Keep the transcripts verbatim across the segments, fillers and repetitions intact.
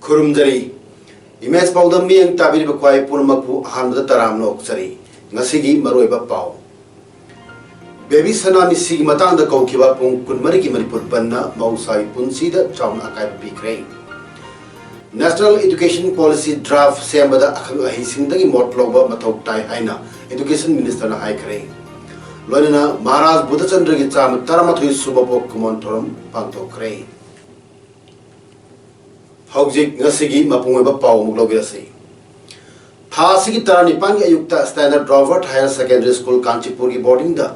ꯈꯨꯔꯨꯝꯖꯔꯤ꯫ Image ꯄꯥꯎꯗꯝ ꯃꯤꯠꯌꯦꯡ ꯇꯥꯕꯤꯔꯤꯕ ꯈ꯭ꯋꯥꯏ ꯄꯨꯝꯅꯃꯛꯄꯨ ꯑꯍꯥꯟꯕꯗ ꯇꯔꯥꯝꯅ ꯑꯣꯛꯆꯔꯤ꯫ ꯉꯁꯤꯒꯤ ꯃꯔꯨꯑꯣꯏꯕ ꯄꯥꯎ꯫ ꯕꯦꯕꯤ ꯁꯅꯥ ꯃꯤꯁꯤꯒꯤ ꯃꯇꯥꯡꯗ ꯀꯧꯈꯤꯕ ꯄꯨꯡ ꯀꯨꯟꯃꯔꯤꯒꯤ ꯃꯅꯤꯄꯨꯔ ꯕꯟꯗꯅ ꯃꯍꯧꯁꯥꯒꯤ ꯄꯨꯟꯁꯤꯗ ꯆꯥꯎꯅ ꯑꯀꯥꯏꯕ ꯄꯤꯈ꯭ꯔꯦ꯫ National Education Policy draft ꯁꯦꯝꯕꯗ ꯑꯈꯪ ꯑꯍꯩꯁꯤꯡꯗꯒꯤ ꯃꯣꯠ ꯂꯧꯕ ꯃꯊꯧ ꯇꯥꯏ ꯍꯥꯏꯅ Education Ministerꯅ ꯍꯥꯏꯈ꯭ꯔꯦ꯫ ꯂꯣꯏꯅꯅ ꯃꯍꯥꯔꯥꯖ ꯕꯨꯙꯆꯟꯗ꯭ꯔꯒꯤ ꯆꯥꯝꯃ ꯇꯔꯥꯃꯥꯊꯣꯏ ꯁꯨꯕ ꯄꯣꯛ ꯀꯨꯝꯑꯣꯟ ꯊꯧꯔꯝ ꯄꯥꯡꯊꯣꯛꯈ꯭ꯔꯦ꯫ ꯍꯧꯖꯤꯛ ꯉꯁꯤꯒꯤ ꯃꯄꯨꯡ ꯑꯣꯏꯕ ꯄꯥꯎ ꯑꯃꯨꯛ ꯂꯧꯕꯤꯔꯁꯤ꯫ ꯊꯥ ꯑꯁꯤꯒꯤ ꯇꯔꯥꯅꯤꯄꯥꯟꯒꯤ ꯑꯌꯨꯛꯇ Standard Robert Higher Secondary School ꯀꯥꯟꯆꯤꯄꯨꯔꯒꯤ ꯕꯣꯔꯗꯤꯡꯗ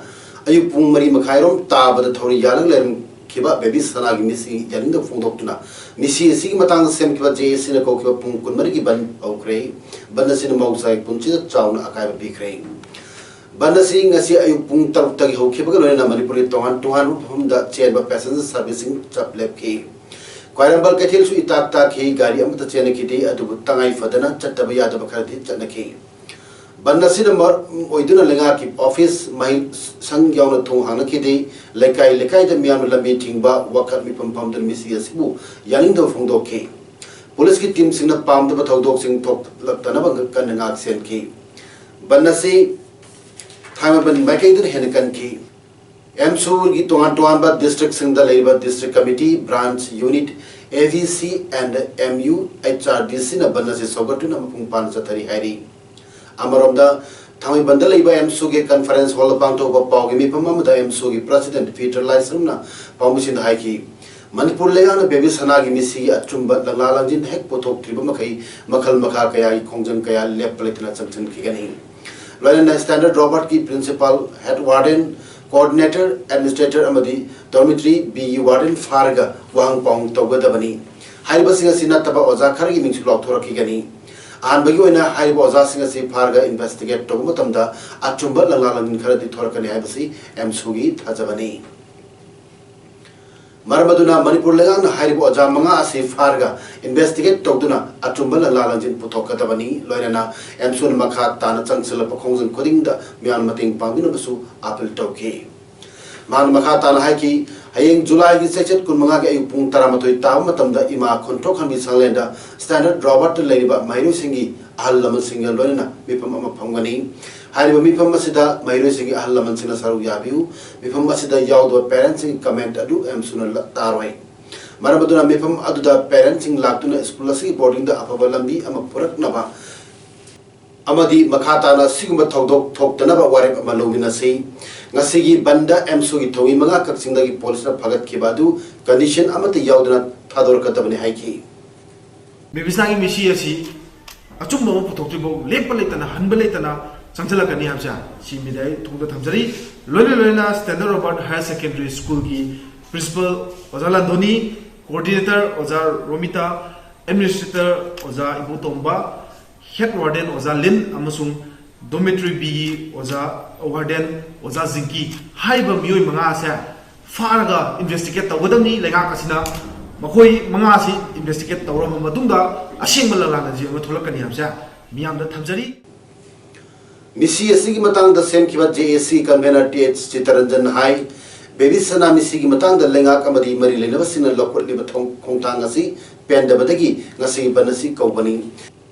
ꯑꯌꯨꯛ ꯄꯨꯡ ꯃꯔꯤ ꯃꯈꯥꯏꯔꯣꯝ ꯇꯥꯕꯗ ꯊꯧꯔꯤ ꯌꯥꯜꯂꯒ ꯂꯩꯔꯝꯈꯤꯕ ꯕꯦꯕꯤ ꯁꯅꯥꯒꯤ ꯃꯤꯁꯤ ꯌꯥꯅꯤꯡꯗꯕ ꯐꯣꯡꯗꯣꯛꯇꯨꯅ ꯃꯤꯁꯤ ꯑꯁꯤꯒꯤ ꯃꯇꯥꯡꯗ ꯁꯦꯝꯈꯤꯕ JACꯅ ꯀꯧꯈꯤꯕ ꯄꯨꯡ ꯀꯨꯟꯃꯔꯤꯒꯤ ꯕꯟ ꯍꯧꯈ꯭ꯔꯦ꯫ ꯕꯟ ꯑꯁꯤꯅ ꯃꯍꯧꯁꯥꯒꯤ ꯄꯨꯟꯁꯤꯗ ꯆꯥꯎꯅ ꯑꯀꯥꯏꯕ ꯄꯤꯈ꯭ꯔꯦ꯫ ꯕꯟ ꯑꯁꯤ ꯉꯁꯤ ꯑꯌꯨꯛ ꯄꯨꯡ ꯇꯔꯨꯛꯇꯒꯤ ꯍꯧꯈꯤꯕꯒ ꯂꯣꯏꯅꯅ ꯃꯅꯤꯄꯨꯔꯒꯤ ꯇꯣꯉꯥꯟ ꯇꯣꯉꯥꯟꯕ ꯃꯐꯝꯗ ꯆꯦꯟꯕ passenger serviceꯁꯤꯡ ꯆꯞ ꯂꯦꯞꯈꯤ꯫ ꯈ꯭ꯋꯥꯏꯔꯝꯕꯟ ꯀꯩꯊꯦꯜꯁꯨ ꯏꯇꯥꯛ ꯇꯥꯛꯈꯤ, ꯒꯥꯔꯤ ꯑꯃꯠꯇ ꯆꯦꯟꯅꯈꯤꯗꯦ꯫ ꯑꯗꯨꯕꯨ ꯇꯉꯥꯏ ꯐꯗꯅ ꯆꯠꯇꯕ ꯌꯥꯗꯕ ꯈꯔꯗꯤ ꯆꯠꯅꯈꯤ꯫ ꯕꯟ ꯑꯁꯤꯅ ꯃꯔꯝ ꯑꯣꯏꯗꯨꯅ ꯂꯩꯉꯥꯛꯀꯤ office, ꯃꯍꯩ ꯁꯪ ꯌꯥꯎꯅ ꯊꯣꯡ ꯍꯥꯡꯅꯈꯤꯗꯦ꯫ ꯂꯩꯀꯥꯏ ꯂꯩꯀꯥꯏꯗ ꯃꯤꯌꯥꯝꯅ ꯂꯝꯕꯤ ꯊꯤꯡꯕ, ꯋꯥꯀꯠ ꯃꯤꯐꯝ ꯐꯝꯗꯨꯅ ꯃꯤꯁꯤ ꯑꯁꯤꯕꯨ ꯌꯥꯅꯤꯡꯗꯕ ꯐꯣꯡꯗꯣꯛꯈꯤ꯫ ꯄꯨꯂꯤꯁꯀꯤ teamꯁꯤꯡꯅ ꯄꯥꯝꯗꯕ ꯊꯧꯗꯣꯛꯁꯤꯡ ꯊꯣꯛꯂꯛꯇꯅꯕ ꯀꯟꯅ ꯉꯥꯛ ꯁꯦꯟꯈꯤ꯫ ꯕꯟ ꯑꯁꯤ ꯊꯥꯡꯃꯩꯕꯟ ꯃꯥꯏꯀꯩꯗꯅ ꯍꯦꯟꯅ ꯀꯟꯈꯤ꯫ ꯑꯦꯝꯁꯨꯒꯤ ꯇꯣꯉꯥꯟ ꯇꯣꯉꯥꯟꯕ districtꯁꯤꯡꯗ ꯂꯩꯔꯤꯕ district committee, branch unit, AVC and MUHRDCꯅ ꯕꯟ ꯑꯁꯤ ꯁꯧꯒꯠꯇꯨꯅ ꯃꯄꯨꯡ ꯐꯥꯅ ꯆꯠꯊꯔꯤ ꯍꯥꯏꯔꯤ꯫ ꯑꯃꯔꯣꯝꯗ, ꯊꯥꯡꯃꯩꯕꯟꯗ ꯂꯩꯕ ꯑꯦꯝꯁꯨꯒꯤ conference hallꯗ ꯄꯥꯡꯊꯣꯛꯄ ꯄꯥꯎꯒꯤ ꯃꯤꯐꯝ ꯑꯃꯗ ꯑꯦꯝꯁꯨꯒꯤ president ꯄꯤꯇꯔ ꯂꯥꯏꯁ꯭ꯔꯝꯅ ꯄꯥꯎꯃꯤꯁꯤꯡꯗ ꯍꯥꯏꯈꯤ, ꯃꯅꯤꯄꯨꯔ ꯂꯩꯉꯥꯛꯅ ꯕꯦꯕꯤ ꯁꯅꯥꯒꯤ ꯃꯤꯁꯤꯒꯤ ꯑꯆꯨꯝꯕ ꯂꯪꯂꯥ ꯂꯪꯖꯤꯟ ꯍꯦꯛ ꯄꯨꯊꯣꯛꯇ꯭ꯔꯤꯕ ꯃꯈꯩ ꯃꯈꯜ ꯃꯈꯥ ꯀꯌꯥꯒꯤ ꯈꯣꯡꯖꯪ ꯀꯌꯥ ꯂꯦꯞꯄ ꯂꯩꯇꯅ ꯆꯪꯁꯤꯟꯈꯤꯒꯅꯤ꯫ ꯂꯣꯏꯅꯅ Standard Robertꯀꯤ principal, head warden, coordinator, administrator ꯑꯃꯗꯤ dormitory Bꯒꯤ warden ꯐꯥꯔꯒ ꯋꯥꯍꯪ ꯄꯥꯎꯍꯪ ꯇꯧꯒꯗꯕꯅꯤ꯫ ꯍꯥꯏꯔꯤꯕꯁꯤꯡ ꯑꯁꯤ ꯅꯠꯇꯕ ꯑꯣꯖꯥ ꯈꯔꯒꯤ ꯃꯤꯡꯁꯨ ꯂꯥꯎꯊꯣꯔꯛꯈꯤꯒꯅꯤ꯫ ꯑꯍꯥꯟꯕꯒꯤ ꯑꯣꯏꯅ ꯍꯥꯏꯔꯤꯕ ꯑꯣꯖꯥꯁꯤꯡ ꯑꯁꯤ ꯐꯥꯔꯒ ꯏꯟꯚꯦꯁꯇꯤꯒꯦꯠ ꯇꯧꯕ ꯃꯇꯝꯗ ꯑꯆꯨꯝꯕ ꯂꯪꯂꯥ ꯂꯪꯖꯤꯟ ꯈꯔꯗꯤ ꯊꯣꯔꯛꯀꯅꯤ ꯍꯥꯏꯕꯁꯤ ꯑꯦꯝꯁꯨꯒꯤ ꯊꯥꯖꯕꯅꯤ꯫ ꯃꯔꯝ ꯑꯗꯨꯅ ꯃꯅꯤꯄꯨꯔ ꯂꯩꯉꯥꯛꯅ ꯍꯥꯏꯔꯤꯕ ꯑꯣꯖꯥ ꯃꯉꯥ ꯑꯁꯤ ꯐꯥꯔꯒ ꯏꯟꯚꯦꯁꯇꯤꯒꯦꯠ ꯇꯧꯗꯨꯅ ꯑꯆꯨꯝꯕ ꯂꯪꯂꯥ ꯂꯪꯖꯤꯟ ꯄꯨꯊꯣꯛꯀꯗꯕꯅꯤ꯫ ꯂꯣꯏꯅꯅ ꯑꯦꯝꯁꯨꯅ ꯃꯈꯥ ꯇꯥꯅ ꯆꯪꯁꯤꯜꯂꯛꯄ ꯈꯣꯡꯖꯪ ꯈꯨꯗꯤꯡꯗ ꯃꯤꯌꯥꯝꯅ ꯃꯇꯦꯡ ꯄꯥꯡꯕꯤꯅꯕꯁꯨ ꯑꯥꯄꯤꯜ ꯇꯧꯈꯤ꯫ ꯃꯍꯥꯛꯅ ꯃꯈꯥ ꯇꯥꯅ ꯍꯥꯏꯈꯤ, ꯍꯌꯦꯡ ꯖꯨꯂꯥꯏꯒꯤ ꯆꯩꯆꯠ ꯀꯨꯟꯃꯉꯥꯒꯤ ꯑꯌꯨꯛ ꯄꯨꯡ ꯇꯔꯥꯃꯥꯊꯣꯏ ꯇꯥꯕ ꯃꯇꯝꯗ ꯏꯃꯥ ꯈꯣꯟꯊꯣꯛ ꯍꯟꯕꯤ ꯁꯪꯂꯦꯟꯗ ꯁ꯭ꯇꯦꯟꯗꯔꯗ ꯔꯣꯕꯥꯔꯠꯇ ꯂꯩꯔꯤꯕ ꯃꯍꯩꯔꯣꯏꯁꯤꯡꯒꯤ ꯑꯍꯜ ꯂꯃꯟꯁꯤꯡꯒ ꯂꯣꯏꯅꯅ ꯃꯤꯐꯝ ꯑꯃ ꯐꯝꯒꯅꯤ꯫ ꯍꯥꯏꯔꯤꯕ ꯃꯤꯐꯝ ꯑꯁꯤꯗ ꯃꯍꯩꯔꯣꯏꯁꯤꯡꯒꯤ ꯑꯍꯜ ꯂꯃꯟꯁꯤꯡꯅ ꯁꯔꯨꯛ ꯌꯥꯕꯤꯌꯨ꯫ ꯃꯤꯐꯝ ꯑꯁꯤꯗ ꯌꯥꯎꯗꯕ ꯄꯦꯔꯦꯟꯠꯁꯤꯡꯒꯤ ꯀꯃꯦꯟꯠ ꯑꯗꯨ ꯑꯦꯝꯁꯨꯅ ꯂ-, ꯇꯥꯔꯣꯏ꯫ ꯃꯔꯝ ꯑꯗꯨꯅ ꯃꯤꯐꯝ ꯑꯗꯨꯗ ꯄꯦꯔꯦꯟꯠꯁꯤꯡ ꯂꯥꯛꯇꯨꯅ ꯁ꯭ꯀꯨꯜ ꯑꯁꯤꯒꯤ ꯕꯣꯔꯗꯤꯡꯗ ꯑꯐꯕ ꯂꯝꯕꯤ ꯑꯃ ꯄꯨꯔꯛꯅꯕ ꯑꯃꯗꯤ ꯃꯈꯥ ꯇꯥꯅ ꯁꯤꯒꯨꯝꯕ ꯊꯧꯗꯣꯛ ꯊꯣꯛꯇꯅꯕ ꯋꯥꯔꯦꯞ ꯑꯃ ꯂꯧꯃꯤꯟꯅꯁꯤ꯫ ꯉꯁꯤꯒꯤ ꯕꯟꯗ ꯑꯦꯝꯁꯨꯒꯤ ꯊꯧꯃꯤ ꯃꯉꯥ ꯀꯛꯆꯤꯡꯗꯒꯤ ꯄꯨꯂꯤꯁꯅ ꯐꯥꯒꯠꯈꯤꯕ ꯑꯗꯨ ꯀꯟꯗꯤꯁꯟ ꯑꯃꯠꯇ ꯌꯥꯎꯗꯅ ꯊꯥꯗꯣꯔꯛꯀꯗꯕꯅꯤ ꯍꯥꯏꯈꯤ꯫ ꯕꯤꯕꯤꯁꯥꯒꯤ ꯃꯤꯁꯤ ꯑꯁꯤ ꯑꯆꯨꯝꯕ ꯑꯃ ꯄꯨꯊꯣꯛꯇ꯭ꯔꯤꯐꯥꯎ ꯂꯦꯞꯄ ꯂꯩꯇꯅ, ꯍꯟꯕ ꯂꯩꯇꯅ ꯆꯪꯁꯤꯜꯂꯛꯀꯅꯤ ꯍꯥꯏꯕꯁꯦ ꯁꯤ ꯃꯤꯗꯤꯌꯥꯒꯤ ꯊꯣꯡꯗ ꯊꯝꯖꯔꯤ꯫ ꯂꯣꯏꯅ ꯂꯣꯏꯅꯅ ꯁ꯭ꯇꯦꯟꯗꯔꯗ ꯔꯣꯕꯥꯔꯠ ꯍꯥꯌꯔ ꯁꯦꯀꯦꯟꯗꯔꯤ ꯁ꯭ꯀꯨꯜꯒꯤ ꯄ꯭ꯔꯤꯟꯁꯤꯄꯥꯜ ꯑꯣꯖꯥ ꯂꯥꯟꯗꯣꯅꯤ, ꯀꯣꯑꯣꯔꯗꯤꯅꯦꯇꯔ ꯑꯣꯖꯥ ꯔꯣꯃꯤꯇꯥ, ꯑꯦꯗꯃꯤꯅꯤꯁꯇ꯭ꯔꯦꯇꯔ ꯑꯣꯖꯥ ꯏꯕꯣꯇꯣꯝꯕ, ꯍꯦꯗ ꯋꯥꯔꯗꯦꯟ ꯑꯣꯖꯥ ꯂꯤꯟ ꯑꯃꯁꯨꯡ ꯗꯣꯔꯃꯤꯇꯔꯤ ꯕꯤꯒꯤ ꯑꯣꯖꯥ ꯋꯥꯔꯗꯦꯟ ꯑꯣꯖꯥ ꯖꯤꯡꯀꯤ ꯍꯥꯏꯔꯤꯕ ꯃꯤꯑꯣꯏ ꯃꯉꯥ ꯑꯁꯦ ꯐꯥꯔꯒ ꯏꯟꯚꯦꯁꯇꯤꯒꯦꯠ ꯇꯧꯒꯗꯕꯅꯤ꯫ ꯂꯩꯉꯥꯛ ꯑꯁꯤꯅ ꯃꯈꯣꯏ ꯃꯉꯥ ꯑꯁꯤ ꯏꯟꯚꯦꯁꯇꯤꯒꯦꯠ ꯇꯧꯔꯕ ꯃꯇꯨꯡꯗ ꯑꯁꯦꯡꯕ ꯂꯪꯂꯥ ꯂꯪꯖꯤꯟ ꯑꯃ ꯊꯣꯛꯂꯛꯀꯅꯤ ꯍꯥꯏꯕꯁꯦ ꯃꯤꯌꯥꯝꯗ ꯊꯝꯖꯔꯤ꯫ ꯃꯤꯁꯤ ꯑꯁꯤꯒꯤ ꯃꯇꯥꯡꯗ ꯁꯦꯝꯈꯤꯕ ꯖꯦ ꯑꯦ ꯁꯤ ꯀꯟꯚꯦꯅꯔ ꯇꯤ ꯑꯩꯆ ꯆꯤꯇꯔꯟꯖꯟ ꯍꯥꯏ, ꯕꯦꯕꯤꯁꯅ ꯃꯤꯁꯤꯒꯤ ꯃꯇꯥꯡꯗ ꯂꯩꯉꯥꯛ ꯑꯃꯗꯤ ꯃꯔꯤ ꯂꯩꯅꯕꯁꯤꯡꯅ ꯂꯧꯈꯠꯂꯤꯕ ꯊꯣꯡ-, ꯈꯣꯡꯊꯥꯡ ꯑꯁꯤ ꯄꯦꯟꯗꯕꯗꯒꯤ ꯉꯁꯤꯒꯤ ꯕꯟ ꯑꯁꯤ ꯀꯧꯕꯅꯤ꯫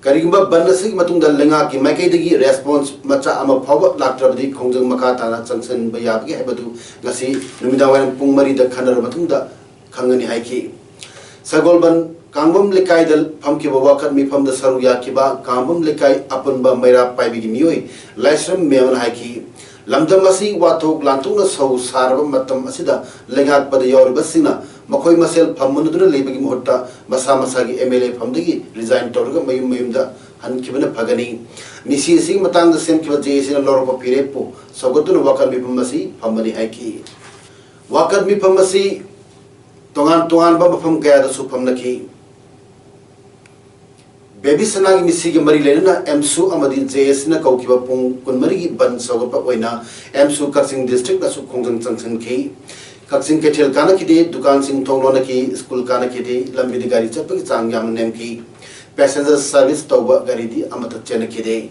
ꯀꯔꯤꯒꯨꯝꯕ ꯕꯟ ꯑꯁꯤꯒꯤ ꯃꯇꯨꯡꯗ ꯂꯩꯉꯥꯛꯀꯤ ꯃꯥꯏꯀꯩꯗꯒꯤ ꯔꯦꯁꯄꯣꯟꯁ ꯃꯆꯥ ꯑꯃ ꯐꯥꯎꯕ ꯂꯥꯛꯇ꯭ꯔꯕꯗꯤ ꯈꯣꯡꯖꯪ ꯃꯈꯥ ꯇꯥꯅ ꯆꯪꯁꯤꯟꯕ ꯌꯥꯕꯒꯦ ꯍꯥꯏꯕꯗꯨ ꯉꯁꯤ ꯅꯨꯃꯤꯗꯥꯡꯋꯥꯏꯔꯝ ꯄꯨꯡ ꯃꯔꯤꯗ ꯈꯟꯅꯔꯕ ꯃꯇꯨꯡꯗ ꯈꯪꯒꯅꯤ ꯍꯥꯏꯈꯤ꯫ ꯁꯒꯣꯜꯕꯟ ꯀꯥꯡꯕꯝ ꯂꯩꯀꯥꯏꯗ ꯐꯝꯈꯤꯕ ꯋꯥꯀꯠ ꯃꯤꯐꯝꯗ ꯁꯔꯨꯛ ꯌꯥꯈꯤꯕ ꯀꯥꯡꯕꯝ ꯂꯩꯀꯥꯏ ꯑꯄꯨꯟꯕ ꯃꯩꯔꯥ ꯄꯥꯏꯕꯤꯒꯤ ꯃꯤꯑꯣꯏ ꯂꯥꯏꯁ꯭ꯔꯝ ꯃꯦꯝꯅ ꯍꯥꯏꯈꯤ, ꯂꯝꯗꯝ ꯑꯁꯤ ꯋꯥꯊꯣꯛ ꯂꯥꯟꯊꯣꯛꯅ ꯁꯧ ꯁꯥꯔꯕ ꯃꯇꯝ ꯑꯁꯤꯗ ꯂꯩꯉꯥꯛꯄꯗ ꯌꯥꯎꯔꯤꯕꯁꯤꯡꯅ ꯃꯈꯣꯏ ꯃꯁꯦꯜ ꯐꯝꯃꯨꯟꯅꯗꯨꯅ ꯂꯩꯕꯒꯤ ꯃꯍꯨꯠꯇ ꯃꯁꯥ ꯃꯁꯥꯒꯤ ꯑꯦꯝ ꯑꯦꯜ ꯑꯦ ꯐꯝꯗꯒꯤ ꯔꯤꯖꯥꯏꯟ ꯇꯧꯔꯒ ꯃꯌꯨꯝ ꯃꯌꯨꯝꯗ ꯍꯟꯈꯤꯕꯅ ꯐꯒꯅꯤ꯫ ꯃꯤꯁꯤ ꯑꯁꯤꯒꯤ ꯃꯇꯥꯡꯗ ꯁꯦꯝꯈꯤꯕ ꯖꯦ ꯑꯦ ꯁꯤꯅ ꯂꯧꯔꯛꯄ ꯐꯤꯔꯦꯞꯄꯨ ꯁꯧꯒꯠꯇꯨꯅ ꯋꯥꯀꯠ ꯃꯤꯐꯝ ꯑꯁꯤ ꯐꯝꯕꯅꯤ ꯍꯥꯏꯈꯤ꯫ ꯋꯥꯀꯠ ꯃꯤꯐꯝ ꯑꯁꯤ ꯇꯣꯉꯥꯟ ꯇꯣꯉꯥꯟꯕ ꯃꯐꯝ ꯀꯌꯥꯗꯁꯨ ꯐꯝꯅꯈꯤ꯫ ꯕꯦꯕꯤ ꯁꯅꯥꯒꯤ ꯃꯤꯁꯤꯒ ꯃꯔꯤ ꯂꯩꯅꯅ ꯑꯦꯝꯁꯨ ꯑꯃꯗꯤ ꯖꯦ ꯑꯦꯁ ꯁꯤꯅ ꯀꯧꯈꯤꯕ ꯄꯨꯡ ꯀꯨꯟꯃꯔꯤꯒꯤ ꯕꯟ ꯁꯧꯒꯠꯄ ꯑꯣꯏꯅ ꯑꯦꯝꯁꯨ ꯀꯛꯆꯤꯡ ꯗꯤꯁꯇ꯭ꯔꯤꯛꯇꯁꯨ ꯈꯣꯡꯖꯪ ꯆꯪꯁꯤꯟꯈꯤ꯫ ꯀꯛꯆꯤꯡ ꯀꯩꯊꯦꯜ ꯀꯥꯅꯈꯤꯗꯦ, ꯗꯨꯀꯥꯟꯁꯤꯡ ꯊꯣꯡ ꯂꯣꯟꯅꯈꯤ, ꯁ꯭ꯀꯨꯜ ꯀꯥꯅꯈꯤꯗꯦ, ꯂꯝꯕꯤꯗ ꯒꯥꯔꯤ ꯆꯠꯄꯒꯤ ꯆꯥꯡ ꯌꯥꯝꯅ ꯅꯦꯝꯈꯤ꯫ ꯄꯦꯁꯦꯟꯖꯔ ꯁꯔꯚꯤꯁ ꯇꯧꯕ ꯒꯥꯔꯤꯗꯤ ꯑꯃꯠꯇ ꯆꯦꯟꯅꯈꯤꯗꯦ꯫